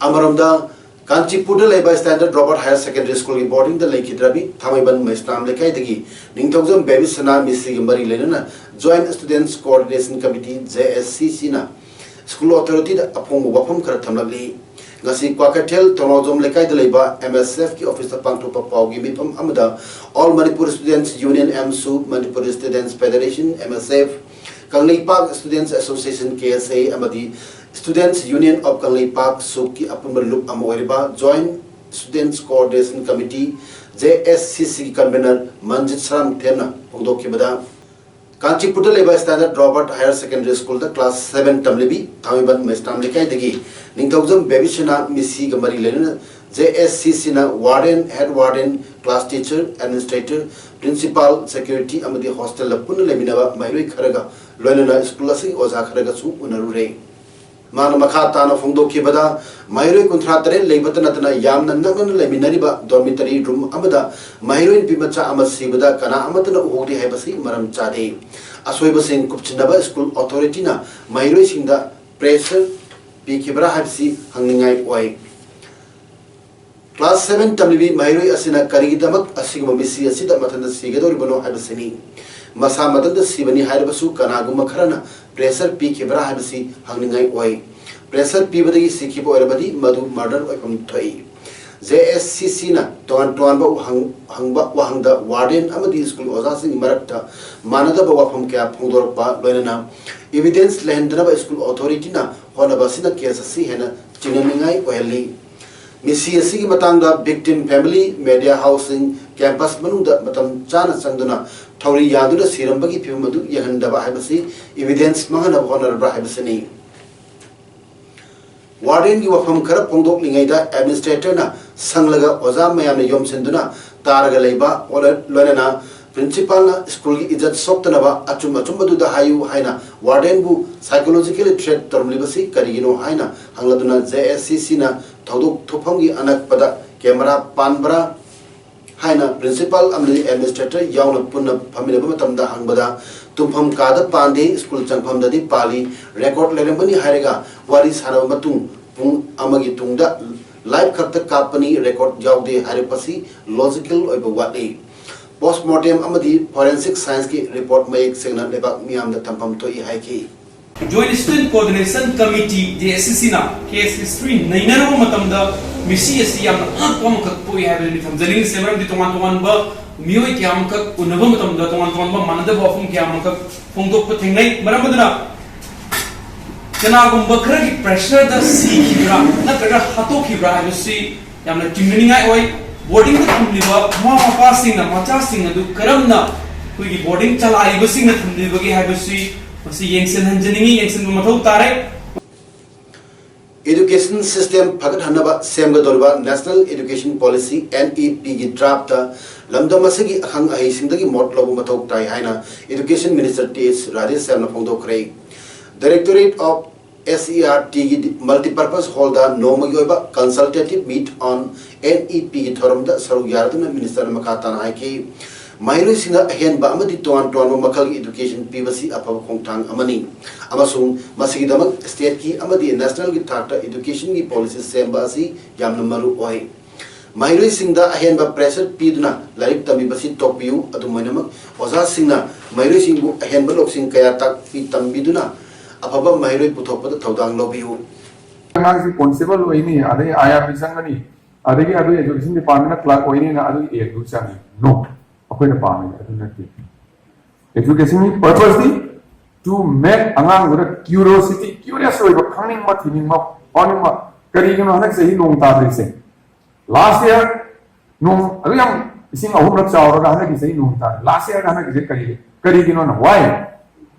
ꯑꯃꯔꯣꯝꯗ, ꯀꯥꯟꯆꯤꯄꯨꯔꯗ ꯂꯩꯕ ꯁ꯭ꯇꯥꯟꯗꯔꯗ ꯔꯣꯕꯥꯔꯠ ꯍꯥꯌꯔ ꯁꯦꯀꯦꯟꯗꯔꯤ ꯁ꯭ꯀꯨꯜꯒꯤ ꯕꯣꯔꯗꯤꯡꯗ ꯂꯩꯈꯤꯗ꯭ꯔꯕꯤ ꯊꯥꯡꯃꯩꯕꯟ ꯃꯩꯁꯅꯥꯝ ꯂꯩꯀꯥꯏꯗꯒꯤ ꯅꯤꯡꯊꯧꯖꯝ ꯕꯦꯕꯤ ꯁꯅꯥ ꯃꯤꯁꯤꯒ ꯃꯔꯤ ꯂꯩꯅꯅ joint students coordination committee, J S C ꯁꯤꯅ ꯁ꯭ꯀꯨꯜ ꯑꯣꯊꯣꯔꯤꯇꯤꯗ ꯑꯐꯣꯡꯕ ꯋꯥꯐꯝ ꯈꯔ ꯊꯝꯂꯛꯂꯤ꯫ ꯉꯁꯤ ꯀ꯭ꯋꯥꯀꯩꯊꯦꯜ ꯊꯣꯡꯅꯥꯎꯖꯝ ꯂꯩꯀꯥꯏꯗ ꯂꯩꯕ ꯑꯦꯝ ꯑꯦꯁ ꯑꯦꯐꯀꯤ ꯑꯣꯐꯤꯁꯇ ꯄꯥꯡꯊꯣꯛꯄ ꯄꯥꯎꯒꯤ ꯃꯤꯐꯝ ꯑꯃꯗ all Manipur students union, AMSU, Manipur students federation, M S F, Kangleipak students association, K S A, ꯑꯃꯗꯤ ꯁ꯭ꯇꯨꯗꯦꯟꯠꯁ ꯌꯨꯅꯤꯌꯟ ꯑꯣꯐ ꯀꯪꯂꯩꯄꯥꯛ, ꯁꯨꯛꯀꯤ ꯑꯄꯨꯟꯕ ꯂꯨꯞ ꯑꯃ ꯑꯣꯏꯔꯤꯕ joint students coordination committee, J S C ꯁꯤꯒꯤ ꯀꯟꯚꯦꯅꯔ ꯃꯟꯖꯤꯠ ꯁꯔꯥꯝꯊꯦꯝꯅ ꯐꯣꯡꯗꯣꯛꯈꯤꯕꯗ, ꯀꯥꯟꯆꯤꯄꯨꯔꯗ ꯂꯩꯕ ꯁ꯭ꯇꯥꯟꯗꯔꯗ ꯔꯣꯕꯥꯔꯠ ꯍꯥꯌꯔ ꯁꯦꯀꯦꯟꯗꯔꯤ ꯁ꯭ꯀꯨꯜꯗ ꯀ꯭ꯂꯥꯁ ꯁꯚꯦꯟ ꯇꯝꯂꯤꯕꯤ ꯊꯥꯡꯃꯩꯕꯟ ꯃꯩꯁꯅꯥꯝ ꯂꯩꯀꯥꯏꯗꯒꯤ ꯅꯤꯡꯊꯧꯖꯝ ꯕꯦꯕꯤꯁꯅꯥ ꯃꯤꯁꯤꯒ ꯃꯔꯤ ꯂꯩꯅꯅ ꯖꯦ ꯑꯦꯁ ꯁꯤ ꯁꯤꯅ warden, head warden, class teacher, administrator, principal, security ꯑꯃꯗꯤ ꯍꯣꯁꯇꯦꯜꯗ ꯄꯨꯟꯅ ꯂꯩꯃꯤꯟꯅꯕ ꯃꯍꯩꯔꯣꯏ ꯈꯔꯒ ꯂꯣꯏꯅꯅ ꯁ꯭ꯀꯨꯜ ꯑꯁꯤꯒꯤ ꯑꯣꯖꯥ ꯈꯔꯒꯁꯨ ꯎꯅꯔꯨꯔꯦ꯫ ꯃꯥꯅ ꯃꯈꯥ ꯇꯥꯅ ꯐꯣꯡꯗꯣꯛꯈꯤꯕꯗ, ꯃꯍꯩꯔꯣꯏ ꯀꯨꯟꯊ꯭ꯔꯥ ꯇꯔꯦꯠ ꯂꯩꯕꯇ ꯅꯠꯇꯅ ꯌꯥꯝꯅ ꯅꯛꯅꯅ ꯂꯩꯃꯤꯟꯅꯔꯤꯕ ꯗꯣꯔꯃꯤꯇꯔꯤ ꯔꯨꯝ ꯑꯃꯗ ꯃꯍꯩꯔꯣꯏ ꯅꯨꯄꯤ ꯃꯆꯥ ꯑꯃ ꯁꯤꯕꯗ ꯀꯅꯥ ꯑꯃꯠꯇꯅ ꯎꯍꯧꯗꯦ ꯍꯥꯏꯕꯁꯤ ꯃꯔꯝ ꯆꯥꯗꯦ꯫ ꯑꯁꯣꯏꯕꯁꯤꯡ ꯀꯨꯞꯁꯤꯟꯅꯕ ꯁ꯭ꯀꯨꯜ ꯑꯣꯊꯣꯔꯤꯇꯤꯅ ꯃꯍꯩꯔꯣꯏꯁꯤꯡꯗ ꯄ꯭ꯔꯦꯁꯔ ꯄꯤꯈꯤꯕ꯭ꯔꯥ ꯍꯥꯏꯕꯁꯤ ꯍꯪꯅꯤꯡꯉꯥꯏ ꯑꯣꯏ꯫ ꯀ꯭ꯂꯥꯁ ꯁꯚꯦꯟ ꯇꯝꯂꯤꯕꯤ ꯃꯍꯩꯔꯣꯏ ꯑꯁꯤꯅ ꯀꯔꯤꯒꯤꯗꯃꯛ ꯑꯁꯤꯒꯨꯝꯕ ꯃꯤꯁꯤ ꯑꯁꯤꯗ ꯃꯊꯟꯇ ꯁꯤꯒꯗꯧꯔꯤꯕꯅꯣ ꯍꯥꯏꯕꯁꯤꯅꯤ꯫ ꯃꯁꯥ ꯃꯊꯟꯇ ꯁꯤꯕꯅꯤ ꯍꯥꯏꯔꯕꯁꯨ ꯀꯅꯥꯒꯨꯝꯕ ꯈꯔꯅ ꯄ꯭ꯔꯦꯁꯔ ꯄꯤꯈꯤꯕ꯭ꯔꯥ ꯍꯥꯏꯕꯁꯤ ꯍꯪꯅꯤꯡꯉꯥꯏ ꯑꯣꯏ꯫ ꯄ꯭ꯔꯦꯁꯔ ꯄꯤꯕꯗꯒꯤ ꯁꯤꯈꯤꯕ ꯑꯣꯏꯔꯕꯗꯤ ꯃꯗꯨ ꯃꯔꯗꯔ ꯑꯣꯏꯐꯝ ꯊꯣꯛꯏ꯫ ꯖꯦ ꯑꯦꯁ ꯁꯤ ꯁꯤꯅ ꯇꯣꯉꯥꯟ ꯇꯣꯉꯥꯟꯕ ꯋꯥꯍꯪ-, ꯍꯪꯕ ꯋꯥꯍꯪꯗ ꯋꯥꯔꯗꯦꯟ ꯑꯃꯗꯤ ꯁ꯭ꯀꯨꯜ ꯑꯣꯖꯥꯁꯤꯡꯒꯤ ꯃꯔꯛꯇ ꯃꯥꯟꯅꯗꯕ ꯋꯥꯐꯝ ꯀꯌꯥ ꯐꯣꯡꯗꯣꯔꯛꯄ, ꯂꯣꯏꯅꯅ ꯏꯚꯤꯗꯦꯟꯁ ꯂꯩꯍꯟꯗꯅꯕ ꯁ꯭ꯀꯨꯜ ꯑꯣꯊꯣꯔꯤꯇꯤꯅ ꯍꯣꯠꯅꯕ ꯑꯁꯤꯅ ꯀꯦꯁ ꯑꯁꯤ ꯍꯦꯟꯅ ꯆꯤꯡꯅꯅꯤꯡꯉꯥꯏ ꯑꯣꯏꯍꯜꯂꯤ꯫ ꯃꯤꯁꯤ ꯑꯁꯤꯒꯤ ꯃꯇꯥꯡꯗ ꯚꯤꯛꯇꯤꯝ ꯐꯦꯃꯤꯂꯤ, ꯃꯦꯗꯤꯌꯥ ꯍꯥꯎꯁꯁꯤꯡ, ꯀꯦꯝꯄꯁ ꯃꯅꯨꯡꯗ ꯃꯇꯝ ꯆꯥꯅ ꯆꯪꯗꯨꯅ ꯊꯧꯔꯤ ꯌꯥꯟꯗꯨꯅ ꯁꯤꯔꯝꯕꯒꯤ ꯐꯤꯕꯝ ꯑꯗꯨ ꯌꯦꯡꯍꯟꯗꯕ ꯍꯥꯏꯕꯁꯤ ꯏꯚꯤꯗꯦꯟꯁ ꯃꯥꯡꯍꯟꯅꯕ ꯍꯣꯠꯅꯔꯕ꯭ꯔꯥ ꯍꯥꯏꯕꯁꯤꯅꯤ꯫ ꯋꯥꯔꯗꯦꯟꯒꯤ ꯋꯥꯐꯝ ꯈꯔ ꯐꯣꯡꯗꯣꯛꯂꯤꯉꯩꯗ ꯑꯦꯗꯃꯤꯅꯤꯁꯇ꯭ꯔꯦꯇꯔꯅ ꯁꯪꯂꯒ ꯑꯣꯖꯥ ꯃꯌꯥꯝꯅ ꯌꯣꯝꯁꯤꯟꯗꯨꯅ ꯇꯥꯔꯒ ꯂꯩꯕ, ꯂꯣꯏꯅꯅ ꯄ꯭ꯔꯤꯟꯁꯤꯄꯥꯜꯅ ꯁ꯭ꯀꯨꯜꯒꯤ ꯏꯖꯠ ꯁꯣꯛꯇꯅꯕ ꯑꯆꯨꯝ ꯑꯆꯨꯝꯕꯗꯨꯗ ꯍꯥꯏꯌꯨ ꯍꯥꯏꯅ ꯋꯥꯔꯗꯦꯟꯕꯨ psychologically threat ꯇꯧꯔꯝꯂꯤꯕꯁꯤ ꯀꯔꯤꯒꯤꯅꯣ ꯍꯥꯏꯅ ꯍꯪꯂꯗꯨꯅ, JSCCꯅ ꯊꯧꯗꯣꯛ ꯊꯣꯛꯐꯝꯒꯤ ꯑꯅꯛꯄꯗ ꯀꯦꯃꯦꯔꯥ ꯄꯥꯟꯕ꯭ꯔꯥ ꯍꯥꯏꯅ ꯄ꯭ꯔꯤꯟꯁꯤꯄꯥꯜ ꯑꯃꯗꯤ ꯑꯦꯗꯃꯤꯅꯤꯁꯇ꯭ꯔꯦꯇꯔ ꯌꯥꯎꯅ ꯄꯨꯟꯅ ꯐꯝꯃꯤꯟꯅꯕ ꯃꯇꯝꯗ ꯍꯪꯕꯗ, ꯇꯨꯝꯐꯝ ꯀꯥꯗ ꯄꯥꯟꯗꯦ, ꯁ꯭ꯀꯨꯜ ꯆꯪꯐꯝꯗꯗꯤ ꯄꯥꯜꯂꯤ, ꯔꯦꯀꯣꯔꯗ ꯂꯩꯔꯝꯒꯅꯤ ꯍꯥꯏꯔꯒ ꯋꯥꯔꯤ ꯁꯥꯟꯅꯕ ꯃꯇꯨꯡ ꯄꯨꯡ ꯑꯃꯒꯤ ꯇꯨꯡꯗ ꯂꯥꯏꯚ ꯈꯛꯇ ꯀꯥꯞꯄꯅꯤ, ꯔꯦꯀꯣꯔꯗ ꯌꯥꯎꯗꯦ ꯍꯥꯏꯔꯛꯄꯁꯤ ꯂꯣꯖꯤꯀꯦꯜ ꯑꯣꯏꯕ ꯋꯥꯠꯂꯤ꯫ ꯄꯣꯁꯃꯣꯔꯇꯦꯝ ꯑꯃꯗꯤ ꯐꯣꯔꯦꯟꯁꯤꯛ ꯁꯥꯏꯟꯁꯀꯤ ꯔꯤꯄꯣꯔꯠ ꯃꯌꯦꯛ ꯁꯦꯡꯅ ꯂꯩꯕꯥꯛ ꯃꯤꯌꯥꯝꯗ ꯊꯝꯐꯝ ꯊꯣꯛꯏ ꯍꯥꯏꯈꯤ꯫ Joint Student Coordination Committee, JSCCꯅ case history ꯅꯩꯅꯔꯨꯕ ꯃꯇꯝꯗ ꯃꯤꯁꯤ ꯑꯁꯤ ꯌꯥꯝꯅ ꯑꯉꯛꯄ ꯑꯃꯈꯛ ꯄꯣꯛꯏ ꯍꯥꯏꯕꯗꯨꯅꯤ ꯊꯝꯖꯅꯤꯡꯉꯤꯁꯦ꯫ ꯃꯔꯝꯗꯤ ꯇꯣꯉꯥꯟ ꯇꯣꯉꯥꯟꯕ ꯃꯤꯑꯣꯏ ꯀꯌꯥ ꯑꯃꯈꯛ ꯎꯅꯕ ꯃꯇꯝꯗ ꯇꯣꯉꯥꯟ ꯇꯣꯉꯥꯟꯕ ꯃꯥꯟꯅꯗꯕ ꯋꯥꯐꯝ ꯀꯌꯥ ꯑꯃꯈꯛ ꯐꯣꯡꯗꯣꯛꯄ ꯊꯦꯡꯅꯩ꯫ ꯃꯔꯝ ꯑꯗꯨꯅ ꯀꯅꯥꯒꯨꯝꯕ ꯈꯔꯒꯤ pressureꯗ ꯁꯤꯈꯤꯕ꯭ꯔꯥ ꯅꯠꯇ꯭ꯔꯒ ꯍꯥꯠꯇꯣꯛꯈꯤꯕ꯭ꯔꯥ ꯍꯥꯏꯕꯁꯤ ꯌꯥꯝꯅ ꯆꯤꯡꯅꯅꯤꯡꯉꯥꯏ ꯑꯣꯏ꯫ Boardingꯗ ꯊꯝꯂꯤꯕ ꯃꯃꯥ ꯃꯄꯥꯁꯤꯡꯅ ꯃꯆꯥꯁꯤꯡ ꯑꯗꯨ ꯀꯔꯝꯅ ꯑꯩꯈꯣꯏꯒꯤ boarding ꯆꯂꯥꯏꯔꯤꯕꯁꯤꯡꯅ ꯊꯝꯂꯤꯕꯒꯦ ꯍꯥꯏꯕꯁꯤ ꯃꯁꯤ ꯌꯦꯡꯁꯤꯟꯍꯟꯖꯅꯤꯡꯏ, ꯌꯦꯡꯁꯤꯟꯕ ꯃꯊꯧ ꯇꯥꯔꯦ꯫ Education system ꯐꯒꯠꯍꯟꯅꯕ ꯁꯦꯝꯒꯗꯧꯔꯤꯕ National Education Policy, NEPꯒꯤ draftꯇ ꯂꯝꯗꯝ ꯑꯁꯤꯒꯤ ꯑꯈꯪ ꯑꯍꯩꯁꯤꯡꯗꯒꯤ ꯃꯣꯠ ꯂꯧꯕ ꯃꯊꯧ ꯇꯥꯏ ꯍꯥꯏꯅ Education Minister Th Radheshyamꯅ ꯐꯣꯡꯗꯣꯛꯈ꯭ꯔꯦ꯫ Directorate of SERTꯒꯤ Multipurpose Hallꯗ ꯅꯣꯡꯃꯒꯤ ꯑꯣꯏꯕ Consultative Meet on NEPꯒꯤ ꯊꯧꯔꯝꯗ ꯁꯔꯨꯛ ꯌꯥꯔꯗꯨꯅ Ministerꯅ ꯃꯈꯥ ꯇꯥꯅ ꯍꯥꯏꯈꯤ꯫ ꯃꯍꯩꯔꯣꯏꯁꯤꯡꯗ ꯑꯍꯦꯟꯕ ꯑꯃꯗꯤ ꯇꯣꯉꯥꯟ ꯇꯣꯉꯥꯟꯕ ꯃꯈꯜꯒꯤ education ꯄꯤꯕꯁꯤ ꯑꯐꯕ ꯈꯣꯡꯊꯥꯡ ꯑꯃꯅꯤ ꯑꯃꯁꯨꯡ ꯃꯁꯤꯒꯤꯗꯃꯛ stateꯀꯤ ꯑꯃꯗꯤ nationalꯒꯤ ꯊꯥꯛꯇ educationꯒꯤ policy ꯁꯦꯝꯕ ꯑꯁꯤ ꯌꯥꯝꯅ ꯃꯔꯨ ꯑꯣꯏ꯫ ꯃꯍꯩꯔꯣꯏꯁꯤꯡꯗ ꯑꯍꯦꯟꯕ pressure ꯄꯤꯗꯨꯅ ꯂꯥꯏꯔꯤꯛ ꯇꯝꯕꯤꯕꯁꯤ ꯇꯣꯛꯄꯤꯌꯨ꯫ ꯑꯗꯨꯝ ꯑꯣꯏꯅꯃꯛ, ꯑꯣꯖꯥꯁꯤꯡꯅ ꯃꯍꯩꯔꯣꯏꯁꯤꯡꯕꯨ ꯑꯍꯦꯟꯕ ꯂꯧꯁꯤꯡ ꯀꯌꯥ ꯇꯥꯛꯄꯤ ꯇꯝꯕꯤꯗꯨꯅ ꯑꯐꯕ ꯃꯍꯩꯔꯣꯏ ꯄꯨꯊꯣꯛꯄꯗ ꯊꯧꯗꯥꯡ ꯂꯧꯕꯤꯌꯨ꯫ ꯑꯉꯥꯡꯁꯤ ꯄ꯭ꯔꯤꯟꯁꯤꯄꯜ ꯑꯣꯏꯅꯤ, ꯑꯗꯩ IRB ꯆꯪꯒꯅꯤ, ꯑꯗꯒꯤ ꯑꯗꯨ education departmentꯅ clerk ꯑꯣꯏꯅꯤꯅ ꯑꯗꯨꯒꯤ aidꯗꯨ ꯆꯪꯉꯤ꯫ No, ꯑꯩꯈꯣꯏꯅ ꯄꯥꯝꯃꯤꯁꯦ ꯑꯗꯨ ꯅꯠꯇꯦ꯫ Educationꯒꯤ purposeꯗꯤ to make ꯑꯉꯥꯡꯗꯨꯗ curiosity, curious ꯑꯣꯏꯕ, ꯈꯪꯅꯤꯡꯕ, ꯊꯤꯅꯤꯡꯕ, ꯄꯥꯅꯤꯡꯕ꯫ ꯀꯔꯤꯒꯤꯅꯣ ꯍꯟꯗꯛ ꯆꯍꯤ ꯅꯣꯡ ꯇꯥꯗ꯭ꯔꯤꯁꯦ? Last year ꯅꯣꯡ ꯑꯗꯨ ꯌꯥꯝ ꯏꯁꯤꯡ ꯑꯍꯨꯝꯂꯛ ꯆꯥꯎꯔꯒ ꯍꯟꯗꯛꯀꯤ ꯆꯍꯤ ꯅꯣꯡ ꯇꯥꯗꯦ꯫ Last yearꯒ ꯍꯟꯗꯛꯀꯤꯁꯦ ꯀꯔꯤ, ꯀꯔꯤꯒꯤꯅꯣꯅ? Why?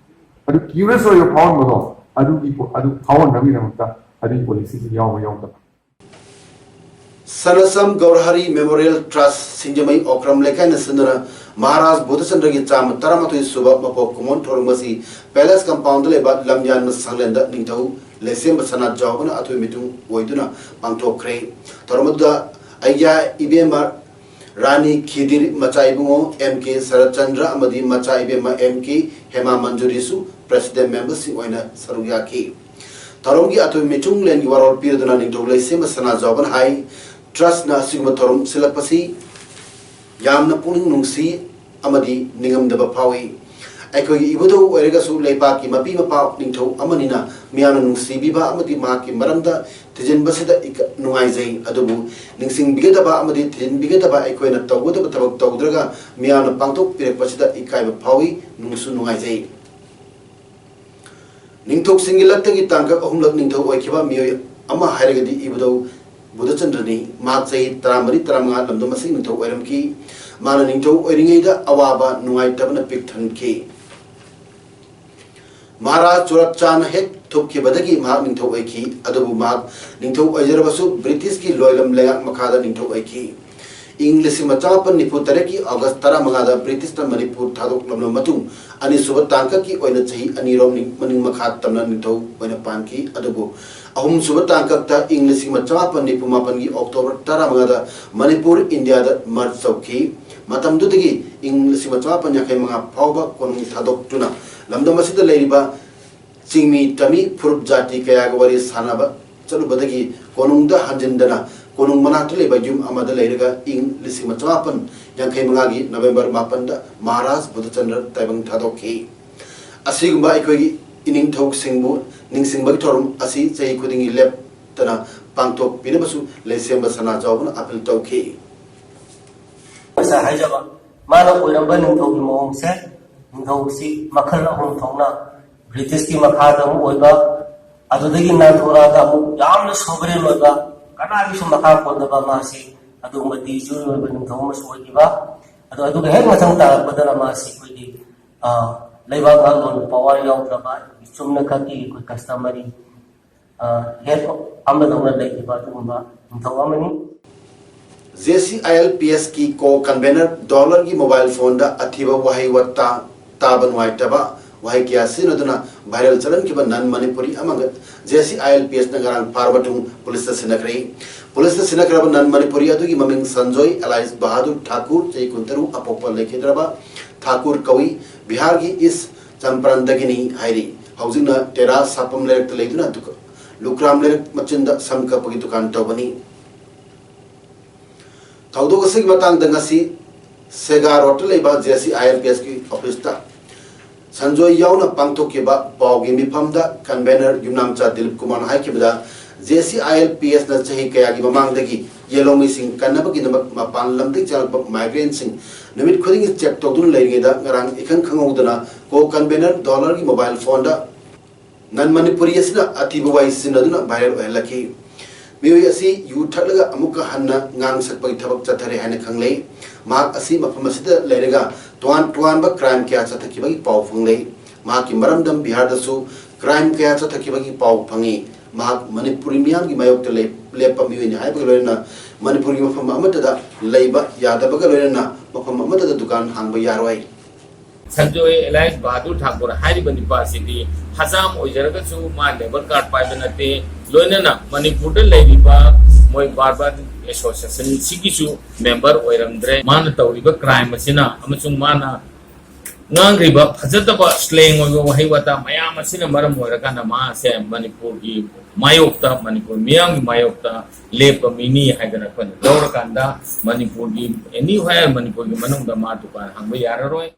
ꯑꯗꯨ curious ꯑꯣꯏꯕ ꯐꯥꯎꯍꯟꯕꯗꯣ, ꯑꯗꯨꯒꯤ ꯄꯣ-, ꯑꯗꯨ ꯐꯥꯎꯍꯟꯅꯕꯒꯤꯗꯃꯛꯇ ꯑꯗꯨꯒꯤ policyꯁꯤ ꯌꯥꯎꯕ ꯌꯥꯎꯗꯕ꯫ ꯁꯅꯁꯝ ꯒꯧꯔꯍꯔꯤ ꯃꯦꯃꯣꯔꯤꯌꯦꯜ ꯇ꯭ꯔꯁ ꯁꯤꯡꯖꯃꯩ ꯑꯣꯀ꯭ꯔꯝ ꯂꯩꯀꯥꯏꯅ ꯁꯤꯟꯗꯨꯅ ꯃꯍꯥꯔꯥꯖ ꯕꯨꯙꯆꯟꯗ꯭ꯔꯒꯤ ꯆꯥꯝꯃ ꯇꯔꯥꯃꯥꯊꯣꯏ ꯁꯨꯕ ꯃꯄꯣꯛ ꯀꯨꯝꯑꯣꯟ ꯊꯧꯔꯝ ꯑꯁꯤ ꯄꯦꯂꯦꯁ ꯀꯝꯄꯥꯎꯟꯗ ꯂꯩꯕ ꯂꯝꯌꯥꯟꯕ ꯁꯪꯂꯦꯟꯗ ꯅꯤꯡꯊꯧ ꯂꯩꯁꯦꯝꯕ ꯁꯅꯥꯖꯥꯎꯕꯅ ꯑꯊꯣꯏ ꯃꯤꯊꯨꯡ ꯑꯣꯏꯗꯨꯅ ꯄꯥꯡꯊꯣꯛꯈ꯭ꯔꯦ꯫ ꯊꯧꯔꯝ ꯑꯗꯨꯗ ꯑꯩꯌꯥ ꯏꯕꯦꯝꯃ ꯔꯥꯅꯤ ꯈꯤꯗꯤꯔ ꯃꯆꯥ ꯏꯕꯨꯡꯉꯣ ꯑꯦꯝ ꯀꯦ ꯁꯔꯠꯆꯟꯗ꯭ꯔ ꯑꯃꯗꯤ ꯃꯆꯥ ꯏꯕꯦꯝꯃ ꯑꯦꯝ ꯀꯦ ꯍꯦꯃꯥ ꯃꯟꯖꯨꯔꯤꯁꯨ ꯄ꯭ꯔꯦꯁꯤꯗꯦꯟ ꯃꯦꯝꯕꯔꯁꯤꯡ ꯑꯣꯏꯅ ꯁꯔꯨꯛ ꯌꯥꯈꯤ꯫ ꯊꯧꯔꯝꯒꯤ ꯑꯊꯣꯏ ꯃꯤꯆꯨꯡꯂꯦꯟꯒꯤ ꯋꯥꯔꯣꯜ ꯄꯤꯔꯗꯨꯅ ꯅꯤꯡꯊꯧ ꯂꯩꯁꯦꯝꯕ ꯁꯅꯥꯖꯥꯎꯕꯅ ꯍꯥꯏ, ꯇ꯭ꯔꯁꯅ ꯑꯁꯤꯒꯨꯝꯕ ꯊꯧꯔꯝ ꯁꯤꯜꯂꯛꯄꯁꯤ ꯌꯥꯝꯅ ꯄꯨꯛꯅꯤꯡ ꯅꯨꯡꯁꯤ ꯑꯃꯗꯤ ꯅꯤꯡꯉꯝꯗꯕ ꯐꯥꯎꯏ꯫ ꯑꯩꯈꯣꯏꯒꯤ ꯏꯕꯨꯙꯧ ꯑꯣꯏꯔꯒꯁꯨ ꯂꯩꯄꯥꯛꯀꯤ ꯃꯄꯤ ꯃꯄꯥ ꯅꯤꯡꯊꯧ ꯑꯃꯅꯤꯅ ꯃꯤꯌꯥꯝꯅ ꯅꯨꯡꯁꯤꯕꯤꯕ ꯑꯃꯗꯤ ꯃꯍꯥꯛꯀꯤ ꯃꯔꯝꯗ ꯊꯤꯖꯤꯟꯕꯁꯤꯗ ꯏꯀ-, ꯅꯨꯡꯉꯥꯏꯖꯩ꯫ ꯑꯗꯨꯕꯨ ꯅꯤꯡꯁꯤꯡꯕꯤꯒꯗꯕ ꯑꯃꯗꯤ ꯊꯤꯖꯤꯟꯕꯤꯒꯗꯕ ꯑꯩꯈꯣꯏꯅ ꯇꯧꯒꯗꯕ ꯊꯕꯛ ꯇꯧꯗ꯭ꯔꯒ ꯃꯤꯌꯥꯝꯅ ꯄꯥꯡꯊꯣꯛꯄꯤꯔꯛꯄꯁꯤꯗ ꯏꯀꯥꯏꯕ ꯐꯥꯎꯏ, ꯅꯨꯡꯁꯨ ꯅꯨꯡꯉꯥꯏꯖꯩ꯫ ꯅꯤꯡꯊꯧꯁꯤꯡꯒꯤ ꯂꯛꯇꯒꯤ ꯇꯥꯡꯀꯛ ꯑꯍꯨꯝꯂꯛ ꯅꯤꯡꯊꯧ ꯑꯣꯏꯈꯤꯕ ꯃꯤꯑꯣꯏ ꯑꯃ ꯍꯥꯏꯔꯒꯗꯤ ꯏꯕꯨꯙꯧ ꯕꯨꯙꯆꯟꯗ꯭ꯔꯅꯤ꯫ ꯃꯍꯥꯛ ꯆꯍꯤ ꯇꯔꯥꯃꯔꯤ ꯇꯔꯥꯃꯉꯥ ꯂꯝꯗꯝ ꯑꯁꯤꯒꯤ ꯅꯤꯡꯊꯧ ꯑꯣꯏꯔꯝꯈꯤ꯫ ꯃꯥꯅ ꯅꯤꯡꯊꯧ ꯑꯣꯏꯔꯤꯉꯩꯗ ꯑꯋꯥꯕ ꯅꯨꯡꯉꯥꯏꯇꯕꯅ ꯄꯤꯛ ꯊꯟꯈꯤ꯫ ꯃꯍꯥꯔꯥꯖ ꯆꯨꯔꯥꯛ ꯆꯥꯟ ꯍꯦꯛ ꯊꯣꯛꯈꯤꯕꯗꯒꯤ ꯃꯍꯥꯛ ꯅꯤꯡꯊꯧ ꯑꯣꯏꯈꯤ꯫ ꯑꯗꯨꯕꯨ ꯃꯍꯥꯛ ꯅꯤꯡꯊꯧ ꯑꯣꯏꯖꯔꯕꯁꯨ ꯕ꯭ꯔꯤꯇꯤꯁꯀꯤ ꯂꯣꯏꯂꯝ ꯂꯩꯉꯥꯛ ꯃꯈꯥꯗ ꯅꯤꯡꯊꯧ ꯑꯣꯏꯈꯤ꯫ ꯏꯪ ꯂꯤꯁꯤꯡ ꯑꯃ ꯆꯃꯥꯄꯟ ꯅꯤꯐꯨ ꯇꯔꯦꯠꯀꯤ ꯑꯣꯒꯁ ꯇꯔꯥꯃꯉꯥꯗ ꯕ꯭ꯔꯤꯇꯤꯁꯅ ꯃꯅꯤꯄꯨꯔ ꯊꯥꯗꯣꯛꯂꯝꯂꯕ ꯃꯇꯨꯡ, ꯑꯅꯤꯁꯨꯕ ꯇꯥꯡꯀꯛꯀꯤ ꯑꯣꯏꯅ ꯆꯍꯤ ꯑꯅꯤꯔꯣꯝ ꯅꯤꯡ-, ꯃꯅꯤꯡ ꯃꯈꯥ ꯇꯝꯅ ꯅꯤꯡꯊꯧ ꯑꯣꯏꯅ ꯄꯥꯟꯈꯤ꯫ ꯑꯗꯨꯕꯨ ꯑꯍꯨꯝꯁꯨꯕ ꯇꯥꯡꯀꯛꯇ ꯏꯪ ꯂꯤꯁꯤꯡ ꯑꯃ ꯆꯃꯥꯄꯟ ꯅꯤꯐꯨ ꯃꯥꯄꯟꯒꯤ ꯑꯣꯛꯇꯣꯕꯔ ꯇꯔꯥꯃꯉꯥꯗ ꯃꯅꯤꯄꯨꯔ ꯏꯟꯗꯤꯌꯥꯗ ꯃꯔꯖ ꯇꯧꯈꯤ꯫ ꯃꯇꯝꯗꯨꯗꯒꯤ ꯏꯪ ꯂꯤꯁꯤꯡ ꯑꯃ ꯆꯃꯥꯄꯟ ꯌꯥꯡꯈꯩ ꯃꯉꯥ ꯐꯥꯎꯕ ꯀꯣꯅꯨꯡ ꯊꯥꯗꯣꯛꯇꯨꯅ ꯂꯝꯗꯝ ꯑꯁꯤꯗ ꯂꯩꯔꯤꯕ ꯆꯤꯡꯃꯤ ꯇꯝꯃꯤ ꯐꯨꯔꯨꯞ ꯖꯥꯇꯤ ꯀꯌꯥꯒ ꯋꯥꯔꯤ ꯁꯥꯟꯅꯕ ꯆꯠꯂꯨꯕꯗꯒꯤ ꯀꯣꯅꯨꯡꯗ ꯍꯟꯖꯤꯟꯗꯅ ꯀꯣꯅꯨꯡ ꯃꯅꯥꯛꯇ ꯂꯩꯕ ꯌꯨꯝ ꯑꯃꯗ ꯂꯩꯔꯒ ꯏꯪ ꯂꯤꯁꯤꯡ ꯑꯃ ꯆꯃꯥꯄꯟ ꯌꯥꯡꯈꯩ ꯃꯉꯥꯒꯤ ꯅꯕꯦꯝꯕꯔ ꯃꯥꯄꯟꯗ ꯃꯍꯥꯔꯥꯖ ꯕꯨꯙꯆꯟꯗ꯭ꯔ ꯇꯥꯏꯕꯪ ꯊꯥꯗꯣꯛꯈꯤ꯫ ꯑꯁꯤꯒꯨꯝꯕ ꯑꯩꯈꯣꯏꯒꯤ ꯏꯅꯤꯡꯊꯧꯁꯤꯡꯕꯨ ꯅꯤꯡꯁꯤꯡꯕꯒꯤ ꯊꯧꯔꯝ ꯑꯁꯤ ꯆꯍꯤ ꯈꯨꯗꯤꯡꯒꯤ ꯂꯦꯞꯇꯅ ꯄꯥꯡꯊꯣꯛꯄꯤꯅꯕꯁꯨ ꯂꯩꯁꯦꯝꯕ ꯁꯅꯥꯖꯥꯎꯕꯅ ꯑꯥꯄꯤꯜ ꯇꯧꯈꯤ꯫ ꯉꯁꯥꯏ ꯍꯥꯏꯖꯕ ꯃꯥꯅ ꯑꯣꯏꯔꯝꯕ ꯅꯤꯡꯊꯧꯒꯤ ꯃꯑꯣꯡꯁꯦ, ꯅꯤꯡꯊꯧꯁꯤ ꯃꯈꯜ ꯑꯍꯨꯝ ꯊꯣꯛꯅ ꯕ꯭ꯔꯤꯇꯤꯁꯀꯤ ꯃꯈꯥꯗ ꯑꯃ ꯑꯣꯏꯕ, ꯑꯗꯨꯗꯒꯤ ꯅꯥꯟꯊꯣꯔꯛꯑꯒ ꯑꯃꯨꯛ ꯌꯥꯝꯅ ꯁꯣꯚꯔꯦꯟ ꯑꯣꯏꯕ, ꯀꯅꯥꯒꯤꯁꯨ ꯃꯈꯥ ꯄꯣꯟꯗꯕ ꯃꯥꯁꯤ ꯑꯗꯨꯒꯨꯝꯕ ꯗꯤꯖꯨꯔꯤ ꯑꯣꯏꯕ ꯅꯤꯡꯊꯧ ꯑꯃꯁꯨ ꯑꯣꯏꯈꯤꯕ꯫ ꯑꯗꯣ ꯑꯗꯨꯒ ꯍꯦꯛ ꯃꯊꯪ ꯇꯥꯔꯛꯄꯗꯅ ꯃꯥꯁꯤ ꯑꯩꯈꯣꯏꯒꯤ, ꯑ, ꯂꯩꯕꯥꯛ ꯉꯥꯛꯂꯣꯟ ꯄꯋꯥꯔ ꯌꯥꯎꯗ꯭ꯔꯕ, ꯑꯩꯈꯣꯏꯒꯤ ꯆꯨꯝꯅ ꯈꯛꯀꯤ ꯑꯩꯈꯣꯏ ꯀꯁꯇꯃꯔꯤ, ꯑ, ꯍꯦꯠ ꯑꯃꯗꯧꯅ ꯂꯩꯈꯤꯕ ꯑꯗꯨꯒꯨꯝꯕ ꯅꯤꯡꯊꯧ ꯑꯃꯅꯤ꯫ J C I L P ꯑꯦꯁꯀꯤ ꯀꯣ ꯀꯟꯚꯦꯅꯔ ꯗꯣꯂꯔꯒꯤ ꯃꯣꯕꯥꯏꯜ ꯐꯣꯟꯗ ꯑꯊꯤꯕ ꯋꯥꯍꯩ ꯋꯥꯇꯥ ꯇꯥꯕ ꯅꯨꯡꯉꯥꯏꯇꯕ ꯋꯥꯍꯩ ꯀꯌꯥ ꯁꯤꯖꯤꯟꯅꯗꯨꯅ ꯚꯥꯏꯔꯦꯜ ꯆꯠꯍꯟꯈꯤꯕ ꯅꯟ ꯃꯅꯤꯄꯨꯔꯤ ꯑꯃꯒ J C I L P ꯑꯦꯁꯅ ꯉꯔꯥꯡ ꯐꯥꯔꯕ ꯃꯇꯨꯡ ꯄꯨꯂꯤꯁꯇ ꯁꯤꯟꯅꯈ꯭ꯔꯦ꯫ ꯄꯨꯂꯤꯁꯇ ꯁꯤꯟꯅꯈ꯭ꯔꯕ ꯅꯟ ꯃꯅꯤꯄꯨꯔꯤ ꯑꯗꯨꯒꯤ ꯃꯃꯤꯡ ꯁꯟꯖꯣꯏ ꯑꯦꯂꯥꯏꯁ ꯕꯍꯥꯗꯨꯔ ꯊꯥꯀꯨꯔ, ꯆꯍꯤ ꯀꯨꯟꯇꯔꯨꯛ, ꯑꯄꯣꯛꯄ ꯂꯩꯈꯤꯗ꯭ꯔꯕ ꯊꯥꯀꯨꯔ ꯀꯧꯏ꯫ ꯕꯤꯍꯥꯔꯒꯤ ꯏꯁ ꯆꯝꯄꯔꯟꯗꯒꯤꯅꯤ ꯍꯥꯏꯔꯤ꯫ ꯍꯧꯖꯤꯛꯅ ꯇꯦꯔꯥ ꯁꯥꯄꯝ ꯂꯩꯔꯛꯇ ꯂꯩꯗꯨꯅ ꯗꯨꯀ-, ꯂꯨꯀ꯭ꯔꯥꯝ ꯂꯩꯔꯛ ꯃꯆꯤꯟꯗ ꯁꯝ ꯀꯛꯄꯒꯤ ꯗꯨꯀꯥꯟ ꯇꯧꯕꯅꯤ꯫ ꯊꯧꯗꯣꯛ ꯑꯁꯤꯒꯤ ꯃꯇꯥꯡꯗ ꯉꯁꯤ ꯁꯦꯒꯥ ꯔꯣꯗꯇ ꯂꯩꯕ J C I L P ꯑꯦꯁꯀꯤ ꯑꯣꯐꯤꯁꯇ ꯁꯟꯖꯣꯏ ꯌꯥꯎꯅ ꯄꯥꯡꯊꯣꯛꯈꯤꯕ ꯄꯥꯎꯒꯤ ꯃꯤꯐꯝꯗ ꯀꯟꯚꯦꯅꯔ ꯌꯨꯝꯅꯥꯝꯆꯥ ꯗꯤꯂꯤꯞ ꯀꯨꯃꯥꯔꯅ ꯍꯥꯏꯈꯤꯕꯗ, J C I L P ꯑꯦꯁꯅ ꯆꯍꯤ ꯀꯌꯥꯒꯤ ꯃꯃꯥꯡꯗꯒꯤ ꯌꯦꯜꯍꯧꯃꯤꯁꯤꯡ ꯀꯟꯅꯕꯒꯤꯗꯃꯛ ꯃꯄꯥꯟ ꯂꯝꯗꯒꯤ ꯆꯪꯂꯛꯄ ꯃꯥꯏꯒ꯭ꯔꯦꯟꯁꯤꯡ ꯅꯨꯃꯤꯠ ꯈꯨꯗꯤꯡꯒꯤ ꯆꯦꯛ ꯇꯧꯗꯨꯅ ꯂꯩꯔꯤꯉꯩꯗ, ꯉꯔꯥꯡ ꯏꯈꯪ ꯈꯪꯍꯧꯗꯅ ꯀꯣ ꯀꯟꯚꯦꯅꯔ ꯗꯣꯂꯔꯒꯤ ꯃꯣꯕꯥꯏꯜ ꯐꯣꯟꯗ ꯅꯟ ꯃꯅꯤꯄꯨꯔꯤ ꯑꯁꯤꯅ ꯑꯊꯤꯕ ꯋꯥꯍꯩ ꯁꯤꯖꯤꯟꯅꯗꯨꯅ ꯚꯥꯏꯔꯦꯜ ꯑꯣꯏꯍꯜꯂꯛꯈꯤ꯫ ꯃꯤꯑꯣꯏ ꯑꯁꯤ ꯌꯨ ꯊꯛꯂꯒ ꯑꯃꯨꯛꯀ ꯍꯟꯅ ꯉꯥꯡ ꯁꯛꯄꯒꯤ ꯊꯕꯛ ꯆꯠꯊꯔꯦ ꯍꯥꯏꯅ ꯈꯪꯂꯦ꯫ ꯃꯍꯥꯛ ꯑꯁꯤ ꯃꯐꯝ ꯑꯁꯤꯗ ꯂꯩꯔꯒ ꯇꯣꯉꯥꯟ ꯇꯣꯉꯥꯟꯕ ꯀ꯭ꯔꯥꯏꯝ ꯀꯌꯥ ꯆꯠꯊꯈꯤꯕꯒꯤ ꯄꯥꯎ ꯐꯪꯂꯦ꯫ ꯃꯍꯥꯛꯀꯤ ꯃꯔꯝꯗꯝ ꯕꯤꯍꯥꯔꯗꯁꯨ ꯀ꯭ꯔꯥꯏꯝ ꯀꯌꯥ ꯆꯠꯊꯈꯤꯕꯒꯤ ꯄꯥꯎ ꯐꯪꯏ꯫ ꯃꯍꯥꯛ ꯃꯅꯤꯄꯨꯔꯤ ꯃꯤꯌꯥꯝꯒꯤ ꯃꯥꯌꯣꯛꯇ ꯂꯦꯞ-, ꯂꯦꯞꯄ ꯃꯤꯑꯣꯏꯅꯤ ꯍꯥꯏꯕꯒ ꯂꯣꯏꯅꯅ ꯃꯅꯤꯄꯨꯔꯒꯤ ꯃꯐꯝ ꯑꯃꯠꯇꯗ ꯂꯩꯕ ꯌꯥꯗꯕꯒ ꯂꯣꯏꯅꯅ ꯃꯐꯝ ꯑꯃꯠꯇꯗ ꯗꯨꯀꯥꯟ ꯍꯥꯡꯕ ꯌꯥꯔꯣꯏ꯫ ꯁꯟꯖꯣꯏ ꯑꯦꯂꯥꯏꯁ ꯕꯍꯥꯗꯨꯔ ꯊꯥꯀꯨꯔ ꯍꯥꯏꯔꯤꯕ ꯅꯨꯄꯥ ꯑꯁꯤꯗꯤ ꯍꯖꯥꯝ ꯑꯣꯏꯖꯔꯒꯁꯨ ꯃꯥ ꯂꯦꯕꯔ ꯀꯥꯔꯗ ꯄꯥꯏꯕ ꯅꯠꯇꯦ꯫ ꯂꯣꯏꯅꯅ ꯃꯅꯤꯄꯨꯔꯗ ꯂꯩꯔꯤꯕ ꯃꯣꯏ ꯕꯥꯔꯕꯥꯔ ꯑꯦꯁꯣꯁꯤꯌꯦꯁꯟ ꯁꯤꯒꯤꯁꯨ ꯃꯦꯝꯕꯔ ꯑꯣꯏꯔꯝꯗ꯭ꯔꯦ꯫ ꯃꯥꯅ ꯇꯧꯔꯤꯕ ꯀ꯭ꯔꯥꯏꯝ ꯑꯁꯤꯅ ꯑꯃꯁꯨꯡ ꯃꯥꯅ ꯉꯥꯡꯈ꯭ꯔꯤꯕ ꯐꯖꯗꯕ ꯁ꯭ꯂꯦꯡ ꯑꯣꯏꯕ ꯋꯥꯍꯩ ꯋꯥꯇꯥ ꯃꯌꯥꯝ ꯑꯁꯤꯅ ꯃꯔꯝ ꯑꯣꯏꯔꯀꯥꯟꯗ ꯃꯥꯁꯦ ꯃꯅꯤꯄꯨꯔꯒꯤ ꯃꯥꯌꯣꯛꯇ, ꯃꯅꯤꯄꯨꯔ ꯃꯤꯌꯥꯝꯒꯤ ꯃꯥꯌꯣꯛꯇ ꯂꯦꯞꯄ ꯃꯤꯅꯤ ꯍꯥꯏꯗꯅ ꯑꯩꯈꯣꯏꯅ ꯂꯧꯔꯀꯥꯟꯗ ꯃꯅꯤꯄꯨꯔꯒꯤ, ꯑꯦꯅꯤꯍ꯭ꯋꯦꯔ ꯃꯅꯤꯄꯨꯔꯒꯤ ꯃꯅꯨꯡꯗ ꯃꯥ ꯗꯨꯀꯥꯟ ꯍꯥꯡꯕ ꯌꯥꯔꯔꯣꯏ꯫